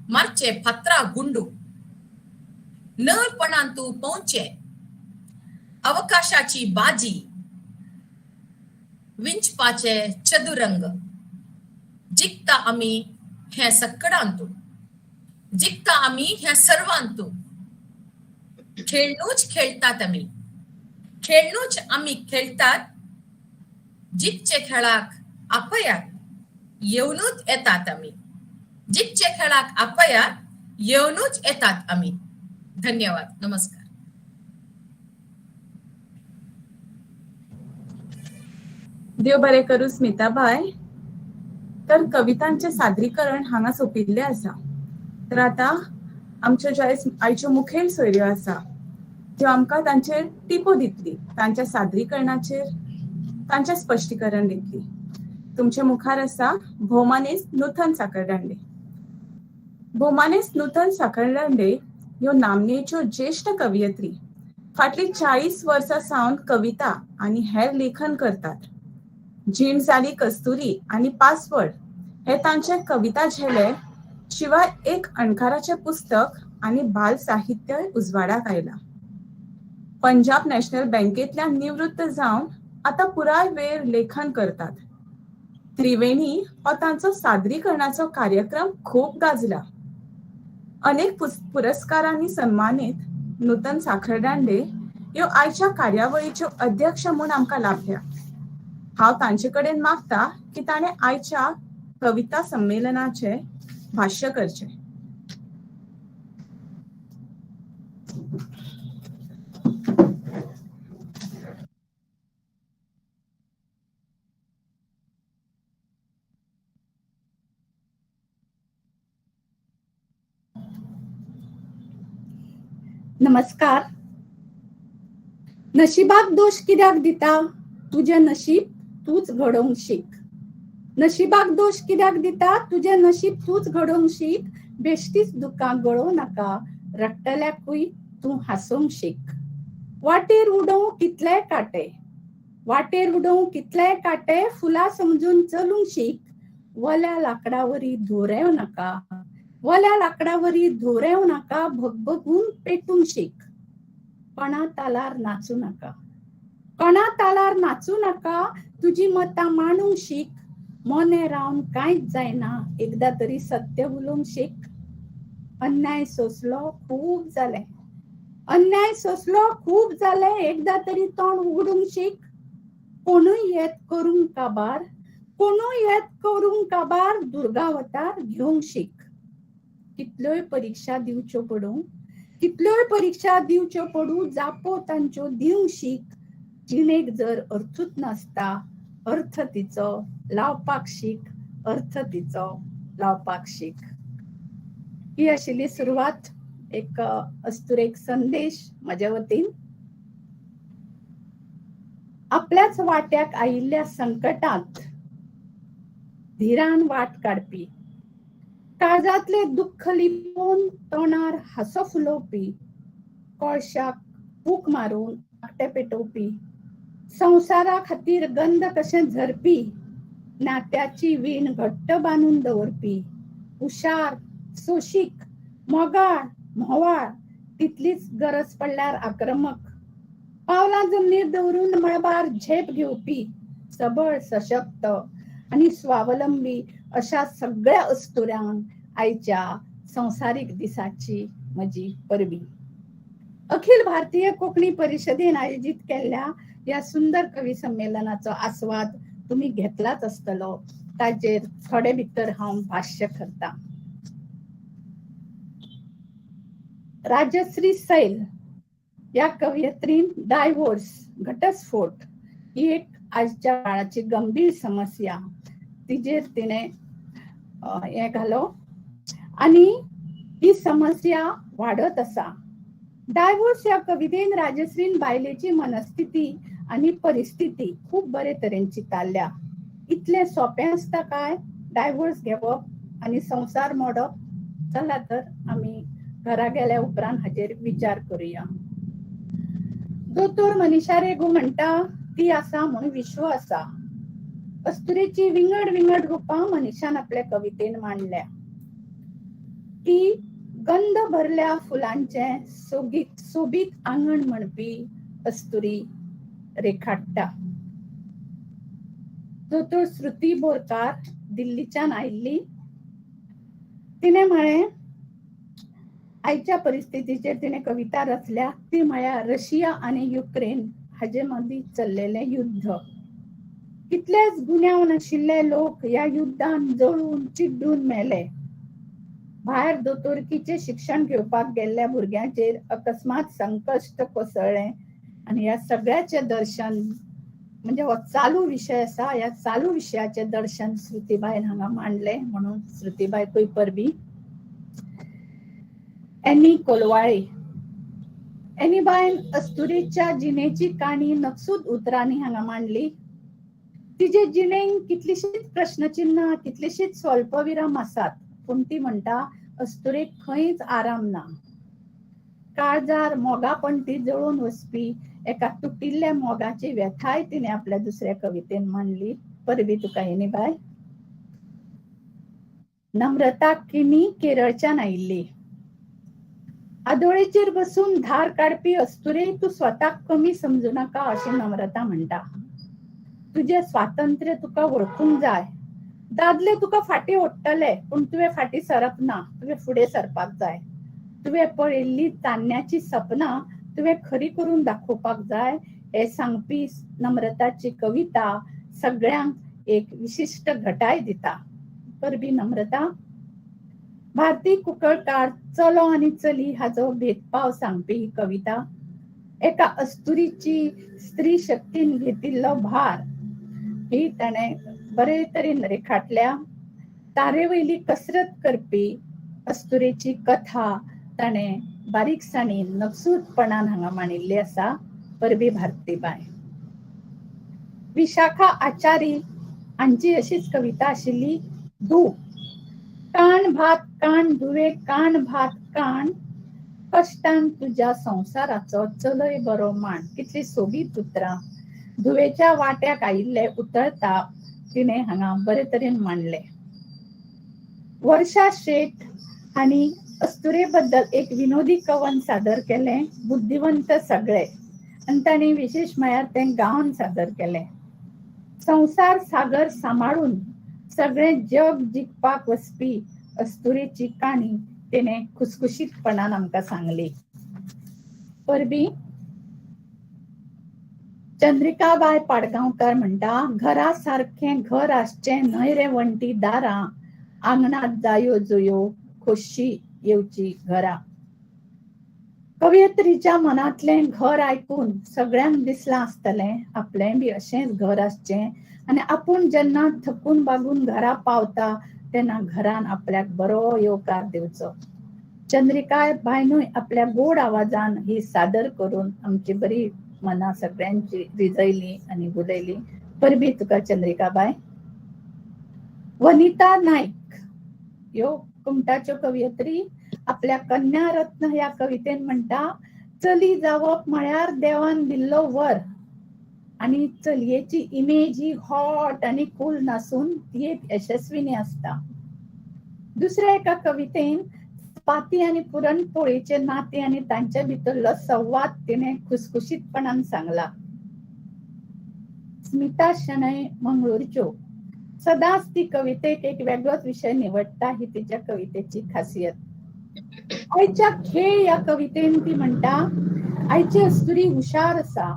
मारचे फातरा गुंडू. नळपणांतू पोवचे. अवकाशाची बाजी. विंचपाचे चदुरंग. जिखता आमी हें सकडांतू. जिखता आमी हें सर्वांतू. खेळणूच खेळटात आमी. खेळणूच आमी खेळटात. जिखचे खेळाक आपयात येवनूच येतात आमी. जिखचे खेळाक आपयात येवनूच येतात आमी. धन्यवाद. नमस्कार. देव बरें करूं स्मिताबाय. तर कवितांचें सादरीकरण हांगा सोंपिल्लें आसा. तर आतां आमच्यो ज्यो आयच्यो मुखेल सोयऱ्यो आसा त्यो आमकां तांचेर टिपो दितली, तांच्या सादरीकरणाचेर तांचें स्पश्टीकरण दितली. तुमचे मुखार आसा भोवमानेस्त नूतन साखरदांडे. भोवमानेस्त नूतन साखरदांडे ह्यो नामनेच्यो ज्येश्ठ कवयित्री. फाटलीं 40 वर्सां सावन कविता आनी हेर लेखन करतात. जीण जाली कस्तुरी आनी पासवर्ड हे तांचे कविता झेले शिवाय एक अणकाराचें पुस्तक आनी बाल साहित्य उजवाडाक आयलां. पंजाब नॅशनल बँकेंतल्यान निवृत्त जावन आतां पुराय वेळ लेखन करतात. त्रिवेणी हो तांचो सादरीकरणाचो कार्यक्रम खूब गाजला. अनेक पुरस्कारांनी सन्मानीत नूतन साखरदांडे ह्यो आयच्या कार्यावळीच्यो अध्यक्ष म्हूण आमकां लाभल्या. हांव तांचे कडेन मागता की ताणें आयच्या कविता संमेलनाचें भाश्य करचें. नमस्कार. नशिबाक दोश कित्याक दिता? तुजें नशीब तूच घडोवंक शीक. नशिबाक दोश कित्याक दिता? तुजें नशीब तूच घडोवंक शीक. बेश्टीच दुकां गळोवं नाका, रडटल्याकूय तूं हांसूंक शीक. वाटेर उडोवं कितलेय कांटे, वाटेर उडोवं कितलेय कांटे, फुलां समजून चलूंक शीक. वल्या लाकडावरी धुरेव नाका, वल्या लाकडावरी धुरेव नाका, भगभगून पेटूंक शीक. कोणा तालार नाचूं नाका, कोणा तालार नाचूं नाका, तुजी मतां मांडूंक शीक. मोने रावन कांयच जायना, एकदां तरी सत्य उलोवंक शीक. अन्याय सोंसलो खूब जालें, अन्याय सोंसलो खूब जालें, एकदां तरी तोंड उगडूंक शीक. कोणूय येत करूंक काबार, कोणूय येत करूंक काबार, दुर्गावतार घेवंक शीक. कितल्योय परिक्षा दिवच्यो पडूं, कितल्योय परिक्षा दिवच्यो पडूं, जापो तांच्यो दिवंक शीक. जिणेक जर अर्थूच नासता, अर्थ तिचो लावपाक शीक, अर्थ तिचो लावपाक शीक. ही आशिल्ली सुरवात, एक अस्तुरेक संदेश म्हज्या वतीन. आपल्याच वाट्याक आयिल्ल्या संकटांत धिरान वाट काडपी, काळजांतले दुख्ख लिपोवन तोंडार हांसो फुलोवपी, कोळशाक फूक मारून आकटे पेटोवपी, संवसारा खातीर गंध कशें झरपी, नात्याची वीण घट्ट बांदून दवरपी, हुशार, सोशीक, मोगाळ, म्होवाळ, तितलीच गरज पडल्यार आक्रमक, पावलां जमनीर दवरून मळबार झेप घेवपी, सबळ, सशक्त आनी स्वावलंबी अशा सगळ्या अस्तुऱ्यांक आयच्या संवसारीक दिसाची म्हजी परबी. अखिल भारतीय कोंकणी परिशदेन आयोजीत केल्ल्या ह्या सुंदर कवी संमेलनाचो आस्वाद तुमी घेतलाच आसतलो, ताचेर थोडे भितर हांव भाश्य करता. राजश्री सैल ह्या कवयित्रीन डायवोर्स, घटस्फोट ही एक आजच्या काळाची गंभीर समस्या, तिजेर तिणें हें घालो आनी ही समस्या वाडत आसा. डायवोर्स ह्या कवितेन राजश्रीन बायलेची मनस्थिती आनी परिस्थिती खूब बरे तरेन चितारल्या. इतलें सोंपें आसता काय डायवोर्स घेवप आनी संवसार मोडप? चला तर आमी घरा गेल्या उपरांत हाजेर विचार करुया. दोतोर मनीषा रेगू म्हणटा, ती आसा म्हूण विश्व आसा. अस्तुरेची विंगड विंगड रुपां मनीषान आपल्या कवितेन मांडल्या. ती गंध भरल्या फुलांचें सोगीत सोबीत आंगण म्हणपी अस्तुरी रेखाट्टा. दोतोर श्रुती बोरकार दिल्लीच्यान आयिल्ली, तिणें म्हळें, आयच्या परिस्थितीचेर तिणें कविता रचल्या, ती म्हळ्यार रशिया आनी युक्रेन हाजे मदीं चल्लेलें युद्ध. कितलेच गुन्यांव नाशिल्ले लोक ह्या युद्धान जळून चिड्डून मेले. भायर दोतोरकीचें शिक्षण घेवपाक गेल्ल्या भुरग्यांचेर अकस्मात संकश्ट कोसळ्ळें आनी ह्या सगळ्याचें दर्शन, म्हणजे हो चालू विशय आसा, ह्या चालू विशयाचें दर्शन श्रुतीबायन हांगा मांडलें म्हणून श्रुतीबायकूय परबी. एनी कोलवाळे, एनीबायन अस्तुरेच्या जिणेची काणी नकसूद उतरांनी हांगा मांडली. तिजे जिणेंत कितलीशींच प्रश्नचिन्हां, कितलीशींच स्वल्पविराम आसात, पूण ती म्हणटा अस्तुरेक खंयच आराम ना. काळजार मोगापणटी जळून वचपी एका तुटिल्ल्या मोगाची व्यथाय तिणें आपल्या दुसऱ्या कवितेन मांडली. परबी तुका एनीबाय. नम्रता किणी केरळच्यान आयिल्ली. आदोळेचेर बसून धार काडपी अस्तुरे तूं स्वताक कमी समजू नाका अशें नम्रता म्हणटा. तुजें स्वातंत्र्य तुका वळखूंक जाय. दादले तुका फाटीं ओडटले, पूण तुवें फाटीं सरप ना, तुवें फुडें सरपाक जाय. तुवें पळयल्ली चान्न्याची सपनां तुवें खरी करून दाखोवपाक जाय हें सांगपी नम्रताची कविता सगळ्यांक एक विशिश्ट घटाय दिता. परबी नम्रता. भारती कुंकळकार चलो आनी चली हाचो भेदभाव सांगपी ही कविता. एका अस्तुरीची स्त्री शक्तीन घेतिल्लो भार ही ताणें बरे तरेन रेखाटल्या. तारे वयली कसरत करपी अस्तुरेची कथा ताणें बारीकसाणीन नकसूदपणान हांगा मांडिल्ली आसा. परबी भारतीबाय. विशाखा आचारी हांची अशीच कविता आशिल्ली धूव. काण भात काण धुवे काण भात काण, कश्टान तुज्या संवसाराचो चलय बरो माण. कितली सोबीत उतरां. धुवेच्या वाट्याक आयिल्ले उतळताप तिणें हांगा बरे तरेन मांडले. वर्षा शेठ हांणी अस्तुरे बद्दल एक विनोदी कवन सादर केलें, बुद्धिवंत सगळे, आनी तांणी विशेश म्हळ्यार तें गावन सादर केलें. संवसार सागर सांबाळून सगळें जग जिखपाक वचपी अस्तुरेची काणी तिणें खुसखुशीतपणान आमकां सांगली. परबी. चंद्रिकाबाय पाडगांवकर म्हणटा, घरा सारकें घर आसचें न्हय रे वण्टी दारां, आंगणांत जायो जुयो खोशी येवची घरा. कवयित्रीच्या मनांतलें घर आयकून सगळ्यांक दिसलां आसतलें आपलें बी अशेंच घर आसचें आनी आपूण जेन्ना थकून बागून घरा पावता तेन्ना घरान आपल्याक बरो येवकार दिवचो. चंद्रिका बायनूय आपल्या गोड आवाजान ही सादर करून आमची बरी मनां सगळ्यांची रिजयली आनी गुलयली. परबी तुका चंद्रिका बाय. वनिता नायक ह्यो कुमटाच्यो कवयित्री आपल्या कन्यारत्न ह्या कवितेन म्हणटा, चली जावप म्हळ्यार देवान दिल्लो वर आनी चलयेची इमेज ही हॉट आनी कूल नासून ती एक यशस्विनी आसता. दुसऱ्या एका कवितेन चपाती आनी पुरणपोळीचे नाते आनी तांच्या भितरलो संवाद तिणें खुसखुशीतपणान सांगला. स्मिता शणै मंगळूरच्यो सदांच ती कवितेक एक वेगळोच विशय निवडटा ही तिच्या कवितेची खासियत. आयच्या खेळ ह्या कवितेन ती म्हणटा, आयची अस्तुरी हुशार आसा,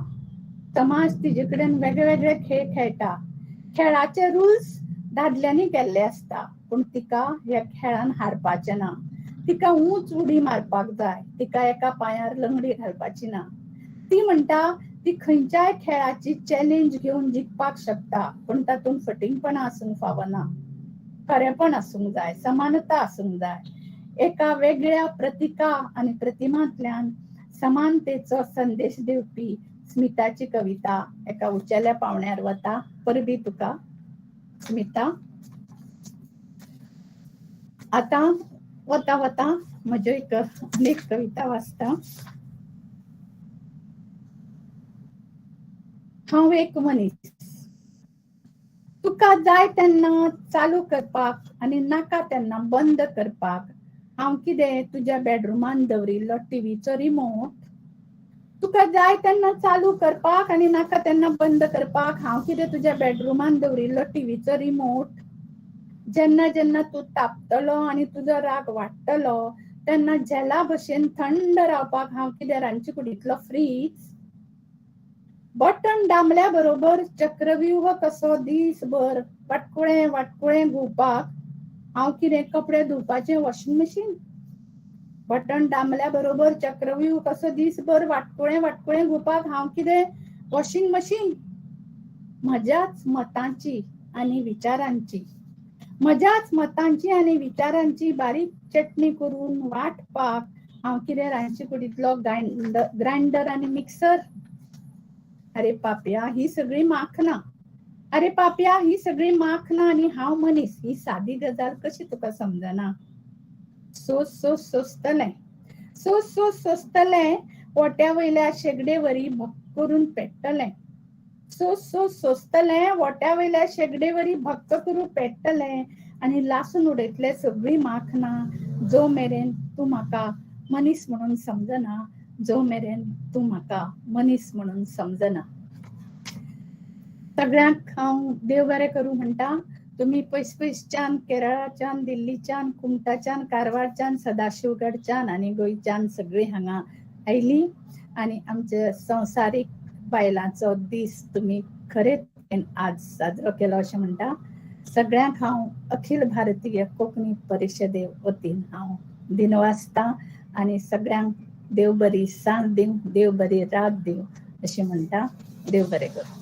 समाज तिजे कडेन वेगळे वेगळे खेळ खेळटा, खेळाचे रुल्स दादल्यांनी केल्ले आसता पूण तिका ह्या खेळान हारपाचें ना, तिका उंच उडी मारपाक जाय, तिका एका पांयार लंगडी घालपाची ना. ती म्हणटा ती खंयच्याय खेळाची चॅलेंज घेवन जिखपाक शकता पूण तातूंत फटींगपणां आसूंक फावना, खरेंपण आसूंक जाय, समानता आसूंक जाय. एका वेगळ्या प्रतिका आनी प्रतिमांतल्यान समानतेचो संदेश दिवपी स्मिताची कविता एका उंचेल्या पावंड्यार वता. परबी तुका स्मिता. आतां वता वता म्हज्यो एक अनेक कविता वाचता. हांव एक मनीस, तुका जाय तेन्ना चालू करपाक आनी नाका तेन्ना बंद करपाक हांव कितें तुज्या बेडरुमान दवरिल्लो टिवीचो रिमोट? तुका जाय तेन्ना चालू करपाक आनी नाका तेन्ना बंद करपाक हांव कितें तुज्या बेडरुमान दवरिल्लो टिवीचो रिमोट? जेन्ना जेन्ना तूं तापतलो आनी तुजो राग वाडटलो तेन्ना झेला भशेन थंड रावपाक हांव कितें रांदचे कुडींतलो फ्रीज? बटन दामल्या बरोबर चक्रव्यूह कसो दीसभर वाटकुळें वाटकुळें घुंवपाक हांव कितें कपडे धुवपाचें वॉशिंग मशीन? बटन दामल्या बरोबर चक्रव्यूह कसो दीसभर वाटकुळें वाटकुळें घुंवपाक हांव कितें वॉशिंग मशीन? म्हज्याच मतांची आनी विचारांची, म्हज्याच मतांची आनी विचारांची बारीक चटणी करून वांटपाक हांव कितें रांदचे कुडींतलो ग्रायंडर आनी मिक्सर? अरे पापया ही सगळी माखनां, अरे पापया ही सगळी माखनां आनी हांव मनीस ही सादी गजाल कशी तुका समजना? सोस सोस सोंसतलें, सोस सोस सोंसतलें, ओट्या वयल्या शेगडे वरी भक्क करून पेट्टलें. सोस सोस सोंसतलें, ओट्या वयल्या शेगडे वरी भक्क करून पेट्टलें आनी लासून उडयतलें सगळीं माखनां जो मेरेन तूं म्हाका मनीस म्हणून समजना, जो मेरेन तूं म्हाका मनीस म्हणून समजना. सगळ्यांक हांव देव बरें करूं म्हणटा. तुमी पयस पयसच्यान, केरळाच्यान, दिल्लीच्यान, कुमटाच्यान, कारवारच्यान, सदाशिवगडच्यान आनी गोंयच्यान सगळीं हांगा आयलीं आनी आमचे संवसारीक बायलांचो दीस तुमी खरेच आज साजरो केलो अशें म्हणटा. सगळ्यांक हांव अखिल भारतीय कोंकणी परिशदे वतीन हांव दिनवासता आनी सगळ्यांक देव बरी सांज दिवं, देव बरी रात दिवं अशें म्हणटा. देव बरें करूं.